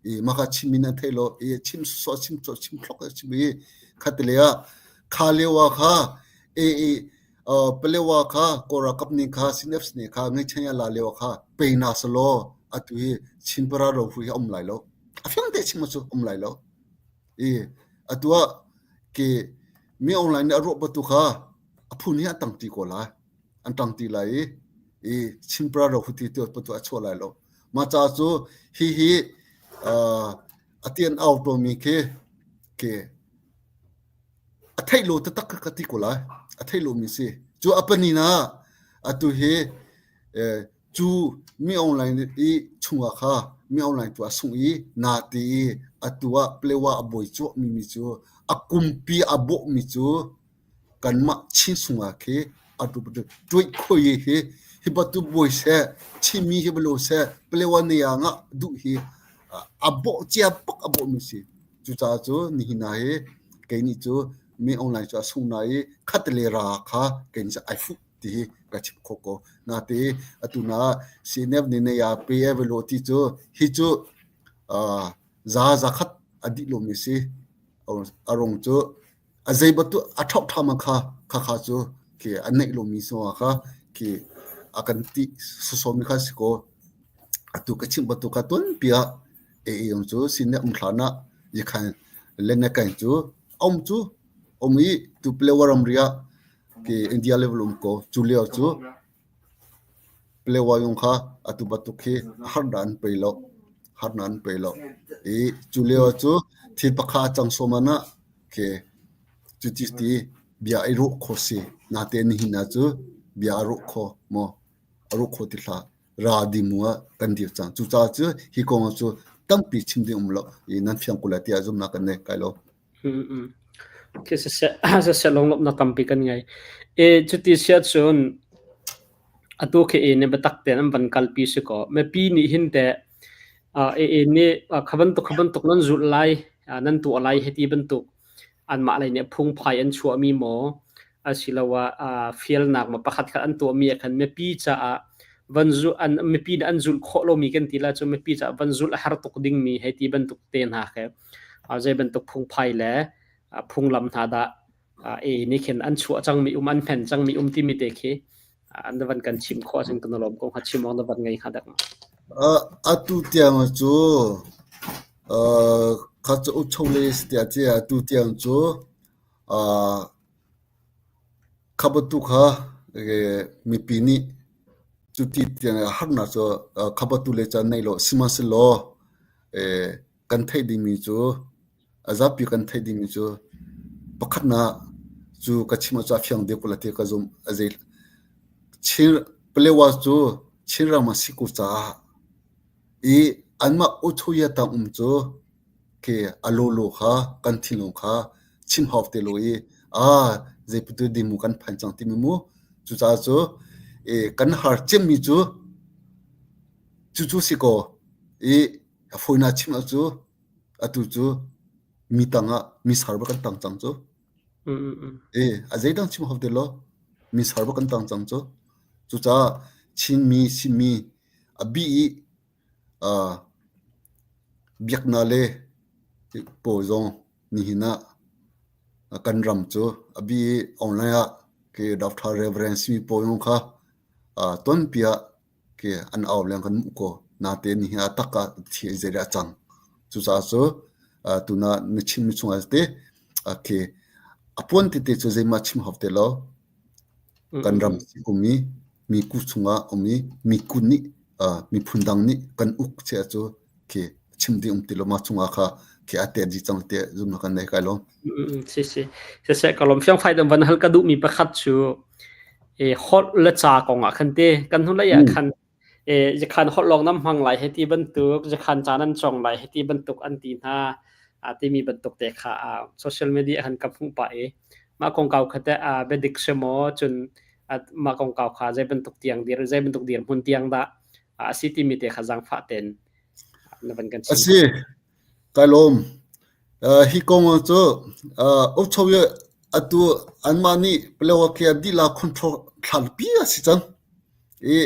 i mah kha chim in an thei lo i chim sawsawh chim sawh chim thlok chim i khatile ah kha lio ah kha e i Palewa kha Kawl ralkap ning kha CNF nih kha ngeihchia la lio kha pe na selaw atu hi Chin para ro hu hi um lai lo a fiang te chim cu um lai lo i atu ah ke mi online nih a ruah batu kha a phun hi a tang ti ko lai an ṭang ti lai i i Chinpra ro huti tu patu a chuah lai lo. Mah ca cu hihi a tian au tawnmi khi khi a theih lo taktak ka ti ko lai. A theih lomi si. Cu a panin ah atu hi cu mi online i chungah kha mi online tu a sung i na ti i atu ah plewa a bawi cuahmi mi cu a kumpi a bawhmi cu Kanmah Chin sungah khi atu tuih khui hi hi bantuk bawi seh, Chinmi hi balo seh, Palewa ne ah ngah duh hi a bawh cia bak a bawhmi si. Cucaah cu nihin ah hi kei nih cu mi online cu a sung na i khat le ra kha kei nih ai fuh ti hi ka chim kho ko. Nate atu na CNF nih ne ya pe velo ti cu hi cu za za khat a dih lomi si. A rung cu A zei bantuk a ṭhawkṭham ah kha khakha cu khi a neih lomi zongah kha khi a kan ti sawsawmi kha si kaw atu ka chimh bantuk kha tuanpi ah AA cu sin um hlan ah yikhan lenekain cu a um cu um i tu Palewa ramri ah khi India level um kaw cu lio cu Palewa yung kha atu bantuk khi harnak an pe lo harnak an pe lo i cu lio cu thil pakha a cang sawman ah khi cuti ti bia i ruah khawh si. Natein nihin ah cu bia a ruah kho maw? A ruah kho ti hlah. Ra dimu ah kan dir cang. Cucaah cu hi kong ah cu tampi chim ding um lo i nan fiang ko lai tiah zumhnak kan nei. Kai lo. Khi siseh, siseh lunglawmhnak tampi kan ngei. I cuti si ahcun atu khi e nih biatak tein an van kalpi si kaw mipi nih hin teh AA nih kha bantuk kha bantuk nan zulh lai, nan tuah lai hiti bantuk anmah lei nih phungphai an chuahmi maw asiloah fialnak maw pakhat khat an tuahmi ah khan mipi caah van zu an mipi nih an zulh khawh lomi kan ti la cu mipi caah van zulh a har tuk dingmi hei ti bantuk te hna khi zei bantuk phungphai le phunglam hna dah e nih khin an chuah cangmi um an hmen cangmi um timi te khi an van kan chim khawh ahcun kan lawm ko hnga chim awk na van ngei hnga dak. Atu tiang cu kha cu uchole tiah ti atu tiang cu kha bantuk kha mipi nih cuti tiang harnak cu kha bantuk le caan nei lo sihmanhsehlaw kan theih dingmi cu a zapi kan theih dingmi cu pakhatnak cu ka chim ahcun a fiang deuh ko lai ti ka zumh. A zei Chin Palewa cu Chinram a si ko caah i anmah Uthuya tang um cu khi a lawlaw kha kan thinlung kha chim hau te lo i aa zeiputu dimu kan phan cang timi mu cucaah cu i kan har cemmi cu cucu si kaw i a fawinak chim ah cu atu cu mi tangah mi sar bak kan tang cang cu. E a zeidang chim hau ti lo mi sar bak kan tang cang cu. Cucaah Chinmi simi a bi i uh, biaknak le pawl zong nihin ah kan ram cu a bi i online ah ke Dr. Reverend simi pawl zong kha uh, tuanpi ah Khi an au leng kan hmuh ko. Natein nihin a tak ah thi zeidah a cang. Cucaah cu tuna na chimmi chungah te khi a puan tete cu zeimah chim hau te lo. Kan ram si kum i mi ku chungah um i mi ku nih miphun dang nih kan uk che cu khi chim ding um ti lo ma chungah kha khi a te dih cang te zumnak kan nei kai lo. Si si. Siseh ka lawm fiang fai dam van hal ka duh mi pakhat cu e holh le ca kong ah khan te kan hnulei ah khan e zakhan holh lawng nam hmang lai heti bantuk zakhan ca nan cong lai heti bantuk an ti hna a timi bantuk te kha social media han ka hmuh pa i mah kongkau kha te a biadik se maw cun mah kongkau kha zei bantuk tiang dir zei bantuk dir hmun tiang dah a si timi te kha zaangfah ten na van kan chim. A si, kai lawm. Hi kong cu Australia atu anmah nih Palawa khi dila control thlalpi a si cang. I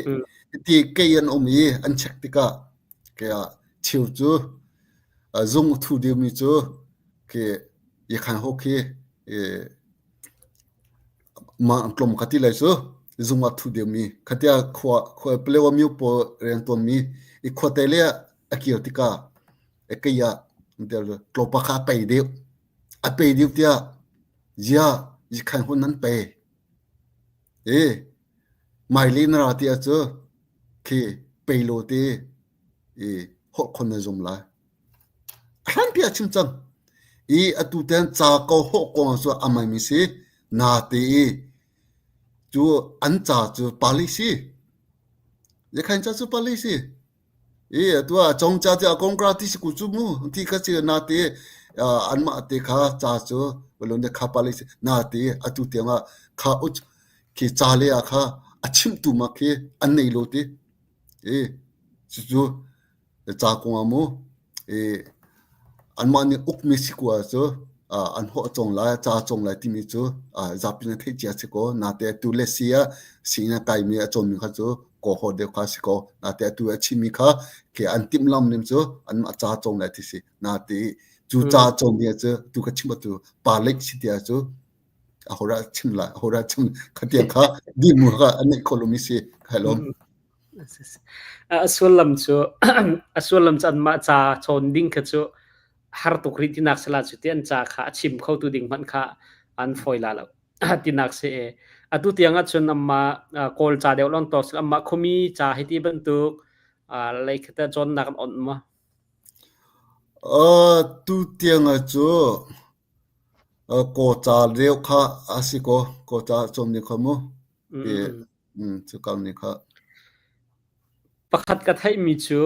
ti kei an um i an check tikah ke cheu cu zung thu dimi cu khi yakhan ho khi Mah tlawm ka ti lai cu zung ah tthu deuhmi khatia khua khua Palewa myo pawl riantuanmi i khuate le a kir tikah kei ah tlawmpa kha a pei deuh. A pei deuh tiah ziah zikhan hun nan pe. I maile na ra ti ahcu khi pei law te i holh khon na zum lai. A hlanpi ah chim cang. I atu tiang ca ko hawh kong cu a maimi si. Nate i cu an ca cu Pali si. Yakhain ca cu Pali si. I atu ah cong ca cu a kongkra ti si ku cu mu ti kha si nate anmah te kha ca cu balon de kha Pali si. Nate atu tiang ah kha uch khi ca le ah kha a chimtu ma khi an nei lo ti. I cucu Ca kong ah mu i anmah nih ukmi si kua cu an hawh cawng lai, ca cawng lai timi cu zapi nih theih cia si kaw nate atu le si ah sianginn a kaimi a cawnmi kha cu kaw haw deuh kha si kaw nate atu a chimmi kha khi an timhlamh ning cu anmah ca cawng lai ti si. Nate cu ca cawnmi cu tu ka chim atu pa lek si tiah cu ahodah chim lai ahodah chim khatiang kha dimu kha an neih kho lomi si kai lawm. A sullam cu a sullam cu anmah ca cawn ding kha cu har tuk rih tinak si la cu ti an ca kha a chim khotu ding hmanh kha an fawi la lo tinak si e. Atu tiang ahcun anmah Kawl ca deuh lawng tawk si anmah khuami ca hi ti bantuk lei kha teh cawnnak an onh maw? Tu tiang ah cu Kawl ca deuh kha a si kaw Kawl ca cawn ding kha mu. Cukang nih kha. Pakhat ka theihmi cu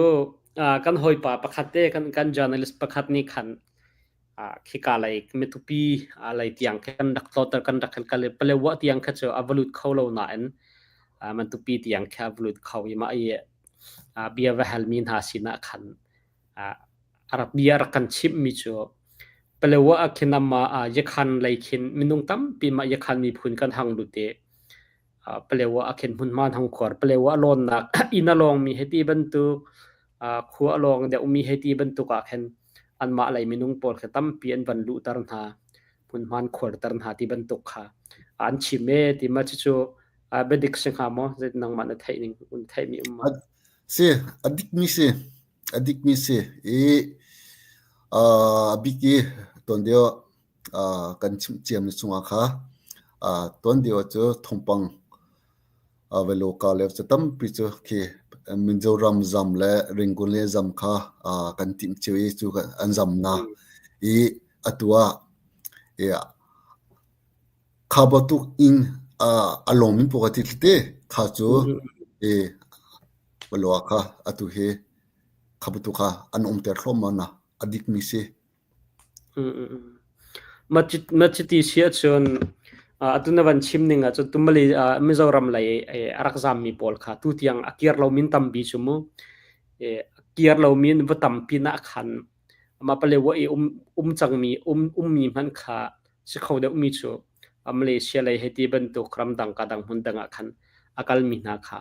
kan hawipa pakhat te kan kan journalist pakhat nih khan khika lei mitupi lei tiang khi kan rak tlawter kan rak kal i Palewa tiang kha cu a va lut kho lo nain Matupi tiang khi a va lut kho i mah i bia va halmi hna sinah khan a rak bia rak kan chimhmi cu Palewa ah khin amah Yakhan lei khin minung tampi mah Yakhan miphun kan hang lut i. Palewa ah khin hmunhma an hung khuar. Palewa a lawnnak inn a lawngmi hei ti bantuk, khua a lawng deuhmi hei ti bantuk ah khin anmah lei minung pawl khi tampi an van luhter hna, hmunhma an khuarter hna ti bantuk kha an chim ee ti ma cucu biadik si hnga maw? Zei nangmah na theih ning na theihmi um ma? Si, a dikmi si. A dikmi si. I a bik i tuan deuh kan chimh ciami chungah kha tuan deuh cu thawngpang Veloka le cu tampi cu khi Mizoram zam le Rangoon le zam kha kan timh cio i cu an zam na i atu ah kha bantuk inn a lawngmi paoh ka ti thlite kha cu i Veloka kha atu hi kha bantuk kha an umter thluahmah na a dikmi si. Mah cuti si ahcun atu na van chim ning ahcun tumali Mizoram lei a rak zammi pawl kha tutiang a kir lomi an tampi cu mu. A kir lomi an va tam pinah khan mah Palewa i um cangmi ummi hmanh kha si kho deuhmi cu Malaysia lei hei ti bantuk ramdang ka dang hmun dang ah khan a kalmi hna kha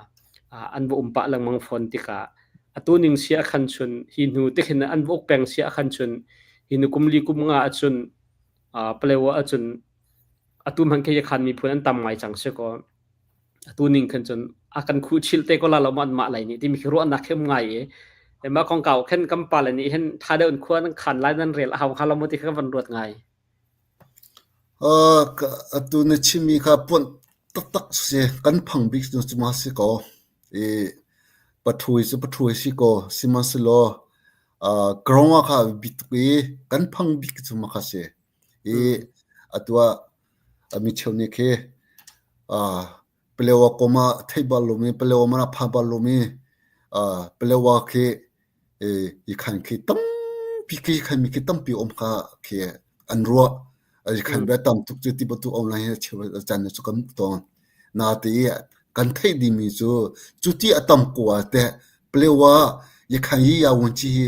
an va um pah lengmang fawn tikah atu ning si ah khan cun hi hnu tikhin an va uk peng si ah khan cun hi nu kum li kum nga ahcun Palewa ahcun atu hmanh khi khan miphun an tam ngai cang si kaw atu ning khan cun a kan khuh chil te ko la lo ma anmah lei nih timi khi ruahnak khi um ngai i mah kongkau khin kan pale nih hin tha deuh in khua nan khan lai nan rel a hau hnga lo maw ti kha ka van ruat ngai. Atu na chimmi kha puanh taktak si. Kan phang bik cu ma si kaw. I pathui cu pathui si kaw. Sihmanhsehlaw kawrong ah kha a biapi tuk i kan phang bik cu ma kha si. I atu ah micheu nih khi Palewa kom ah theih bal lomi, Palewa man ah phan bal lomi, Palewa khi i khan khi tampi khi khan mi khi tampi um kha khi an ruah. I khan bia tam tuk cu ti bantuk online hi cheu caan cu kan hmuh tawn. Nate i kan theih dingmi cu cuti a tam ko ah teh Palewa i khan hi ya wun chi hi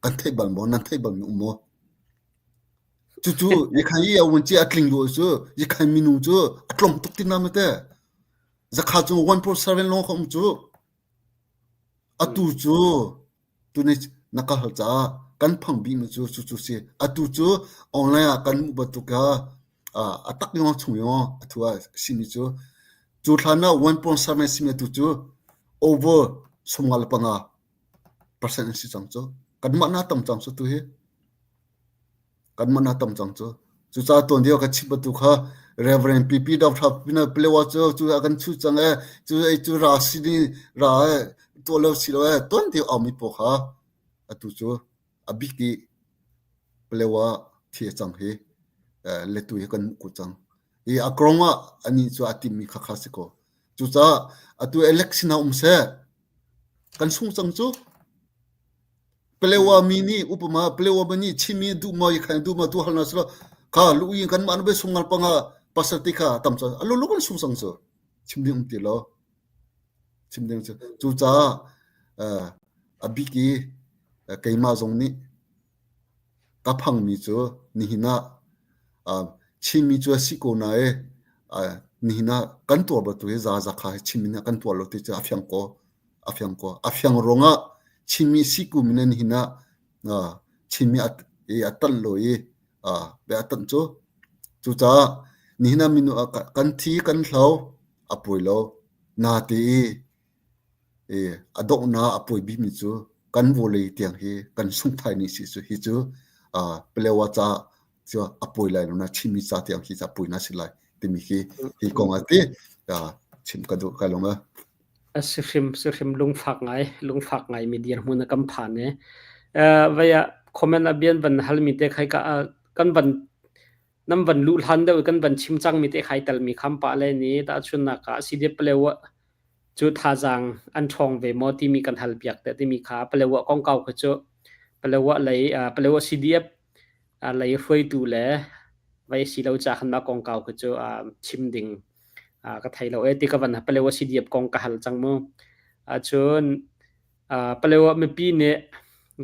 kan theih bal maw? Nan theih bal mi um maw? Cucu Yakhan i a vunci a tling lo cu Yakhan minung cu a tlawm tuk ti na mate. Zakha cu 1.7 lawng kha um cu. Atu cu tuni na ka hal caah kan phang bik mi cu cucu si. Atu cu online ah kan hmuh bantuk kha a tak yong chung yong a thu ah simi cu cu thlan ah 1.7 simi atu cu over 55 percent an si cang cu. Kanmah na tam cang cu tu hi. Kanmah na tam cang cu. Cucaah tuan deuh ka chim bantuk kha Reverend PP Dr. Pina Palewa cu cu a kan chu cang e cu ei cu ra si ni ra e tuah lo si lo e tuan deuh aumi paw kha atu cu a bik i Palewa thi a cang hi letu hi kan ku cang. I a krong ah ani cu a timmi kha kha si ko. Cucaah atu election ah um seh kan sung cang cu. Palewa mi nih upama Palewa mi nih Chinmi duh maw khan duh maw tu hal na silo kha lu in kan mah be sungal panga pasal ti kha tam cha alu lu kan sung sang chu chim ding um ti lo chim ding chu cu caah a bik i keimah zong nih Ka phangmi cu nihin ah Chinmi cu a si ko nain nihin ah kan tuar bantuk hi zaza kha hi Chinmi nih kan tuar lo ti cu a fiang ko. A fiang ko. A fiang ruangah Chinmi si kum in nihin ah Chinmi a tanh lo i bia a tanh cu. Cucaah nihin ah minu kan thi kan hlo a pawi lo. Nate i A donghnak a pawi bikmi cu kan vawlei tiang hi kan sungh thai ni si cu hi cu Palewa ca cu a pawi lai lo na Chinmi ca tiang hi ca pawi na si lai timi hi hi kong ah ti chim ka duh ka lung a. A si hrim si hrim lungfak ngai lungfak ngai mi dirhmun a kan phan e. Vai ah comment a bian van halmi te khai ka kan van Nan van luh hlan deuh i kan van chim cangmi te khai telmi kham pah le ni tahchunhnak ah CDF Palewa cu thazaang an ṭhawng ve maw timi kan hal piak te timi kha Palewa kongkau kha cu Palewa lei Palewa CDF lei hruaitu le vai si lo ca khan mah kongkau kha cu chim ding ka thei lo e ti ka van Palewa CDF kong ka hal cang mu. Cun Palewa mipi nih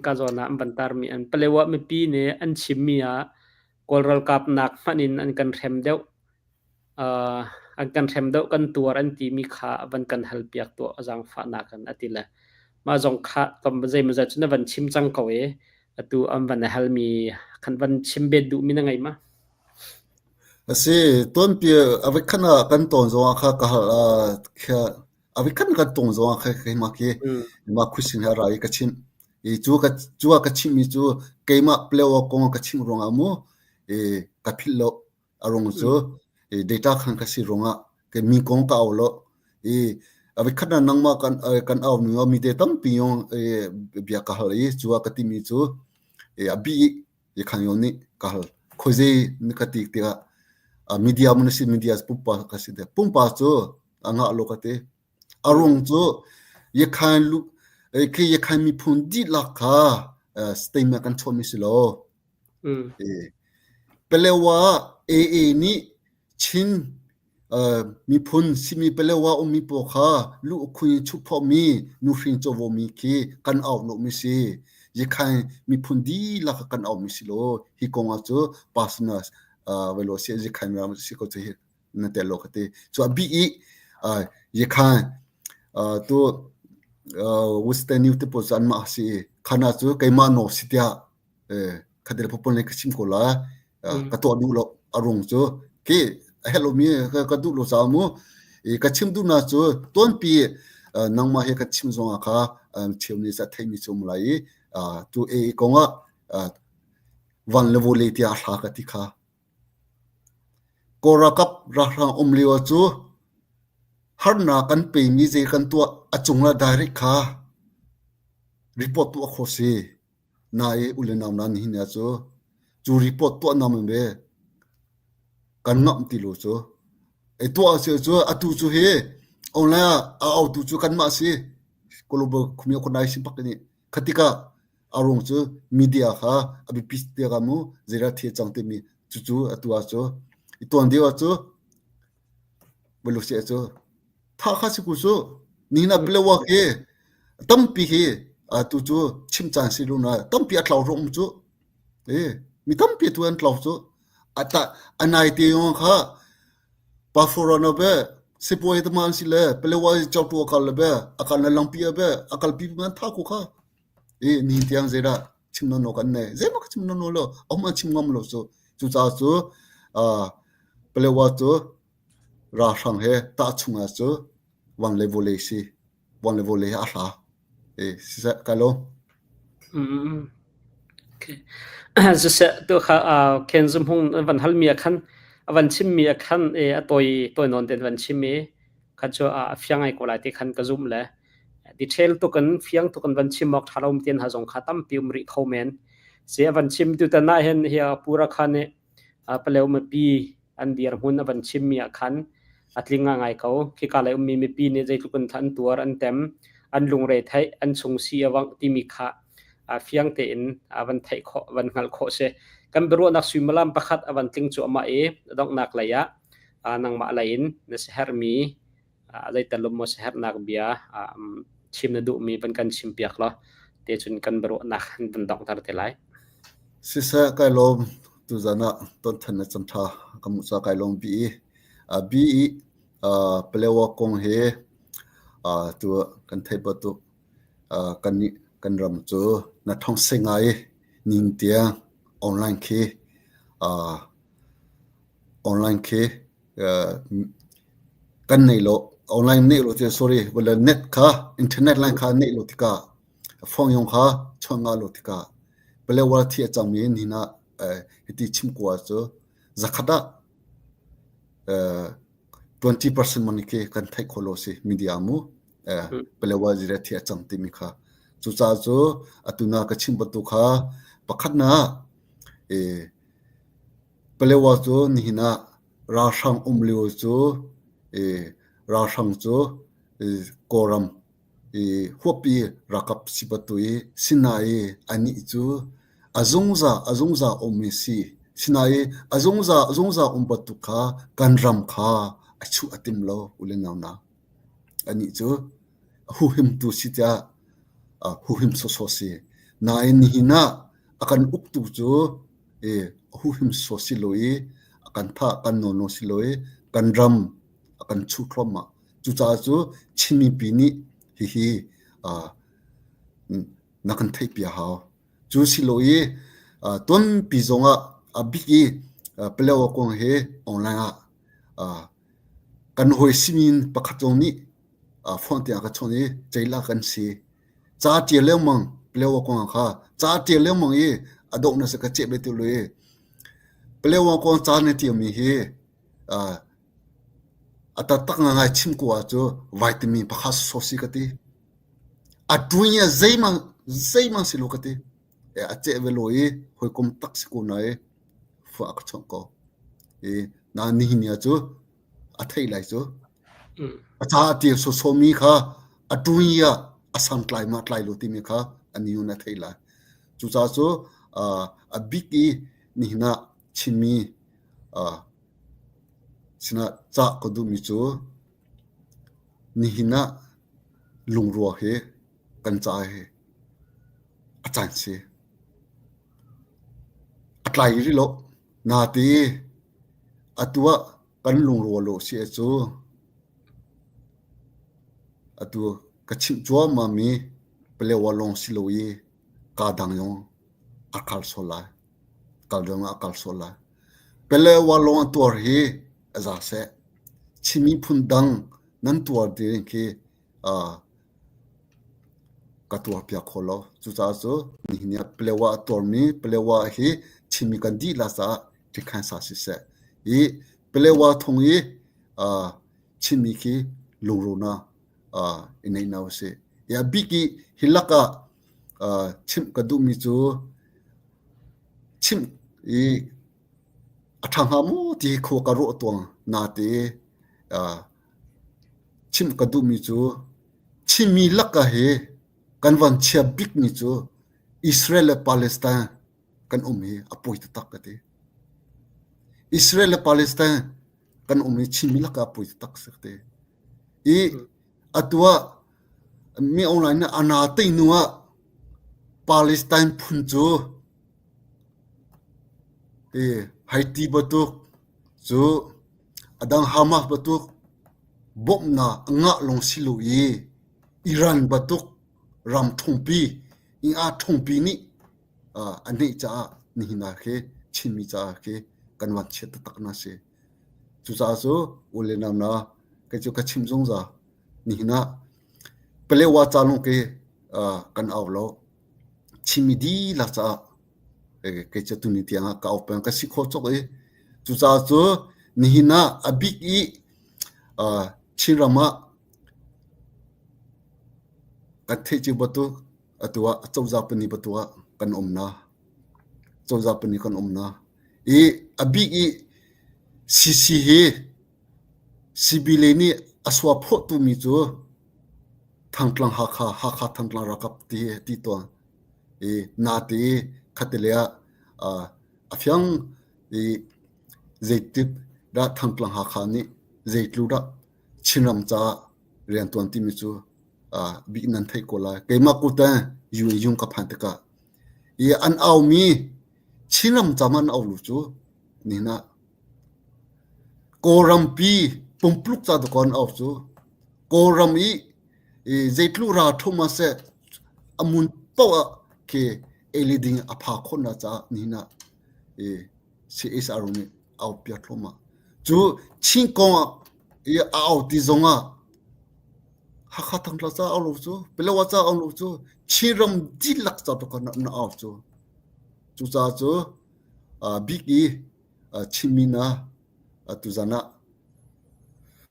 ka zawn ah an van tarmi an Palewa mipi nih an chimmi ah Kawl ralkap nak hmanh in an kan hrem deuh. An kan hrem deuh kan tuar an timi kha van kan hal piak tuah zaangfahnak in a ti le mah zong kha tom zeimawzat cu na van chim cang ko i atu an van halmi khan van chim bet duhmi na ngei ma? A si, tuanpi a voikhat ah kan tawn zong ah kha ka hal a voikhat kan tong zong ah kha keimah khi mah khusin he a ra i ka chimh. I cu ka cu ah ka chimhmi cu keimah Palewa kong ka chimh ruangah mu i ka philh lo. A rung cu i data khan ka si ruangah ke mi kong ka au lo. I a voikhat ah nangmah kan kan au ning ah mi te tampi yong bia ka hal i cu ah ka timi cu a bi i khan yon nih ka hal. Khuazei na ka ti tikah media mun si media pumpak ka si te. Pumpak cu a ngah lo ka ti. A rung cu Yakhain lu khi Yakhain miphun dihlak kha statement kan chuahmi si lo. Palewa AA nih Chin miphun simi Palewa ummi pawl kha lukhun in chukphawhmi nuhrin covomi khi kan auhnawhmi si. Yakhain miphun dihlak kha kan auhmi si lo. Hi kong ah cu personal velo si Yakhain ram si ko cu hi na tel lo ka ti. Cu a bih i Yakhain tu Western New te pawl cu anmah si i khana cu keimah naw si tiah khatil phupun le ka chim ko la ka tuah duh lo a rung cu khi a hello mi ka duh lo ca mu i ka chim duh na cu tuanpi nangmah he ka chim zong ah kha cheu ni sa thei mi cu um lai i tu e kong ah van le vole tiah hla ka ti kha Kawl ralkap ralhrang um lio cu harnak kan pemi zei kan tuah a cungah direct kha report tuah khawh si. Nain u le nau hna nihin ah cu cu report tuah nam in ve kan ngamh ti lo cu. Ei tuah a si cu atu cu hi online ah a autu cu kanmah si. Global Community pak nih khatikah a ruang cu media kha a biapi tiah mu zeidah thil cang timi cucu atu ah cu i tuan deuh ah cu balu si cu tha kha si ku cu ni na pelewa khi tampi hi tu cu chim caan si lu na tampi a tlau rum cu e mi tampi tu an tlau cu ata anai te yong kha pa forana be sipuai te man si le pelewa chau tu akal le be akal na langpi be akal pi man tha ku kha i ni tiang zeidah chim nawn awk an nei zeimaw ka chim nawn lo a chim ngam lo cu cucaah cu Palewa cu ralhrang he tahchung ah cu van le vawlei si van le vawlei he a hla e siseh ka lo Okay. Siseh tu kha Ken Zum Hung van hal mi khan van chim mi khan e a toi toi non ten van chim i kha cu a fiang ai ko lai ti khan ka zum le detail tuk in fiang tuk in van chim awk ṭha lo tian ha zong kha tampi um rih kho men si a van chim tu tan ah hin hi pura kha nih paleo mipi an dirhmun a van chim mi ah khan a tling ngai ko khika lei ummi mipi nih zeitluk in an tuar an tem an lungre theih an chung si a wangh timi kha fiang tein a van theih khawh van hngalh khawh si kan biaruahnak suimilam pakhat a van tling cu amah i donghnak lei ah nangmah lei in na siaherhmi zeitalum maw siaherhnak bia chim na duhmi van kan chimpiak law te cun kan biaruahnak an van donghter te lai. Siseh kai lawm tuzan ah tonthan na cam tha ka mu ca kai lawm bi i bi i Palewa kong he tu kan thei bantuk kan nih kan ram cu na thong se ngai ning tiang online khi Online khi kan nei lo. Online neih lo cu sorry vole net kha internet line kha neih lo tikah phone yong kha chawnh ngah lo tikah Palewa thi a cangmi nihin ah hiti chim kua cu zakhat ah 20% man khi kan theih khawh lo si media mu Palewa zira thi a cang timi kha. Cucaah cu atu na ka chim bantuk kha pakhat na Palewa cu nihin ah ralhrang um lio cu ralhrang cu Kawlram huapi ralkap si bantuk i sinain anih cu a zungzal a zungzal ummi si. Sinain a zungzal a zungzal um bantuk kha kan ram kha a chuh a tim lo u le nau hna. Anih cu huhimtu si tiah huhim sawsawh si. Nain nihin ah a kan uktu cu i huhim sawh si lo i a kan thah kan nawlnaw si lo i kan ram a kan chuh thluahmah. Cucaah cu Chin mipi nih hihi na kan theihpi a hau. Cu si lo i tuanpi zongah a bik i Palewa kong hi online ah kan hawi simi pakhat zong nih phone tiang a ka chawnh i ceila kan si. Ca ṭial lengmang Palewa kong kha ca ṭial lengmang i a dawh na si ka ceh ve ti lo i Palewa kong ca na ṭialmi hi a taktak ngai chim ko ahcun vitamin pakhat sawsawh si ka ti. A ṭuin ah zeihmanh zeihmanh si lo ka ti. A ceh ve lo i hawikom tak si ko na i fua a ka chawnh ko. I na nihin ni ah cu a theih lai cu. A ca a ṭial sawsawhmi kha a ṭuin ah a santlai ma tlai lo timi kha a ni in a theih lai. Cucaah cu a bik i nihin ah Chinmi sinah cah ka duhmi cu nihin ah lungrua hi kan ca hi a caan si. A tlai rih lo. Natein atu ah kan lungrua lo si cu atu ka chimh cuahmah mi Palewa lawng si lo i kaa dang zong a kal sual lai. Kal zong ah a kal sual lai. Palewa lawng a tuar hi a za seh. Chin miphun dang nan tuar ding khi ka tuarpiak kho lo. Cucaah cu nihin ah Palewa a tuarmi Palewa hi Chinmi kan dihlak caah ṭikhaisa siseh i Palewa thung i Chinmi khi lungruhnak i nei hna usih. Hi a bik i hi lakah chimh ka duhmi cu chimh i a ṭha hnga maw ti hi khua ka ruah tuang nate Chimh ka duhmi cu Chinmi lakah hi kan van chia bikmi cu Israel le Palestine kan um hi a pawi taktak ka ti. Israel le Palestine kan um hi Chinmi lakah a pawi taktak si ka ti. I atu ah mi online nih a na te hnu ah Palestine phun cu Haiti bantuk cu a dang Hamas bantuk bawmhnak a ngah lawng si lo i Iran bantuk ram ṭhawngpi, aa ṭhawngpi nih a neh caah nihin ah khi Chinmi caah khi kan vanchiat taktak na si. Cucaah cu u le nau hna kei cu ka chim zungzal nihin ah Palewa ca lawng khi kan au lo. Chinmi dihlak caah kei cu tuni tiang ah ka au peng ka si khawh cawk i cucaah cu nihin ah a bik i Chinram ah kan theih cio bantuk atu ah cozah pahnih bantuk ah kan um na cozah pahnih kan um na i a bik i CC hi CB le nih a sua phawh tumi cu Thangtlang Hakha Hakha Thangtlang ralkap ti ti tuan i nate khattelei ah a fiang i zeitik dah Thangtlang Hakha nih zeitlu dah Chinram caah riantuan timi cu bik nan theih ko lai. Keimah kut UN yung ka phan tikah i an aumi Chinram ca an au lu cu nihin ah Kawlrampi pumpuluk ca dakaw an au cu Kawlram i zeitluk ral ṭhum ah seh a mun paoh ah khi ei le ding a pha khawhnak caah nihin ah CSR nih a au piak thluahmah. Cu Chin kong ah i a au ti zong ah Hakha Thangtla ca au lo cu, Palawa ca au lo cu, Chinram dihlak ca tu kha na au cu. Cucaah cu bik i Chinmi hna tuzan ah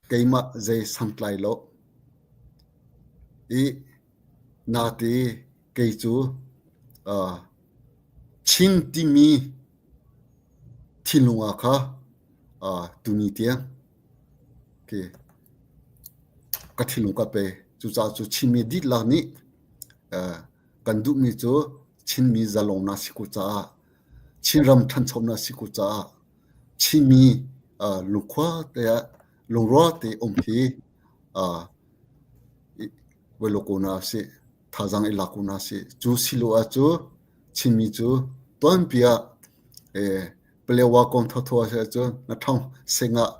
keimah zei santlai lo i nate kei cu Chin timi thinlung ah kha tuni tiang ka thinlung ka pe. Cucaah cu Chinmi dihlak nih kan duhmi cu Chinmi zalongnak si ko caah Chinram ṭhanchonak si ko caah Chinmi lungkhua te ah lungrual te um hi voilawk hna usih, thazaang i lak hna usih. Cu si lo ahcu Chinmi cu tuanpi ah Palewa kong thawthaw a si ahcun na ṭhawng singah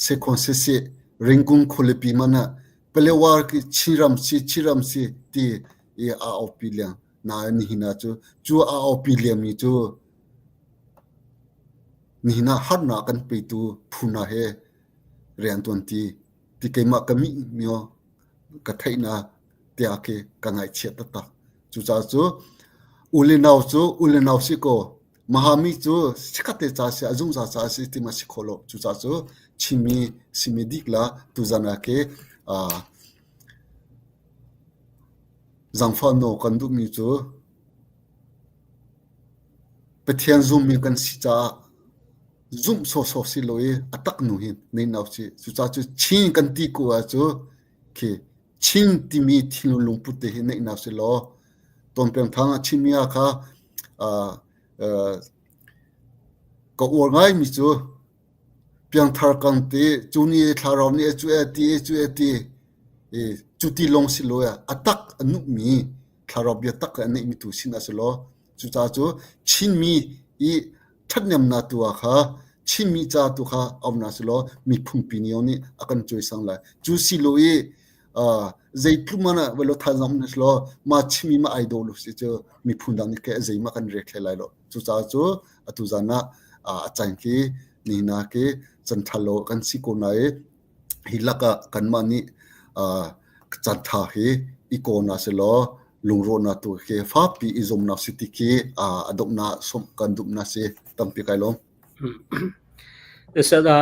sekhawn siseh. Ringkung khualipi man ah Palewa khi Chinram si Chinram si ti i aa aupi leng. Nain nihin ah cu cu aa aupi lengmi cu nihin ah harnak kan petu phu hna he riantuan ti ti keimah ka mih mio ka theih na tiah khi ka ngaihchiat taktak. Cucaah cu u le nau cu u le nau si kaw Mahami cu chikkhat te ca si a zungzal ca si ti ma si kho lo. Cucaah cu Chinmi simi dik la tuzan ah khi zaangfah nawl kan duhmi cu Pathian zummi kan si caah zumh sawhsawh si lo i a tak nu hi nei nau si. Cucaah cu Chin kan ti ko ah cu khi Chin timi thinlung lungput te hi neih nau si law Tawnpeng thang ah Chinmi ah kha ka uar ngaimi cu piangthar kang ti cu ni thlarau nih cu e ti cu e ti i cu ti lawng si lo a tak a nuhmi thlarau biatak a neihmi tu sin ah si law cucaah cu Chinmi i ṭhathnemnak tu ah kha Chinmi ca tu kha auhnak si law miphunpi nih nih a kan cawisang lai. Cu si lo i zeitluk man ah velo thazaang um si law mah Chinmi mah ai dawh lo si cu miphun dang nih khe zeihmah kan rek hlei lai lo. Cucaah cu atu zan ah a cang khi nihin ah khi chan ṭha lo kan si ko na i hi lakah kanmah nih caanṭha hi i kawl hna sehlaw lungrawhnak tu khi fakpi i zuamnak si ti khi a donghnak sawmh kan duhnak si. Tampi kai lawm.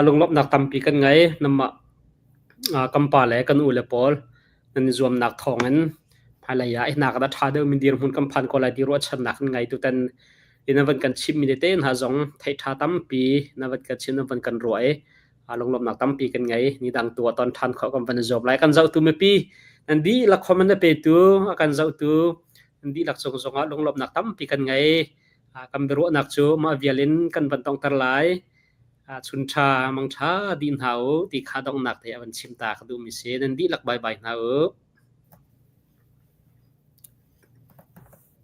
Lunglawmhnak tampi kan ngei. Namah kan pa le kan u le pawl nan i zuamnak thawngin hmailei ah ihnak ah ṭha deuhmi dirhmun kan phan ko lai ti ruahchannak kan ngei. Tutan i na van kan chimhmi tete hna zong theih ṭha tampi na van kan chim na van kan ruah i lunglawmhnak tampi kan ngei. Ni dang tu ah ton ṭhan khawh kan van i zuam lai. Kan zohtu mipi nan dihlak comment na petu a kan zohtu nan dihlak cung zongah lunglawmhnak tampi kan ngei. Kan biaruahnak cu mah vial in kan van donghter lai. Chun ṭha mang ṭha dih hna u ti kha donghnak te a van chim ta ka duhmi si. Nan dihlak bye bye hna u.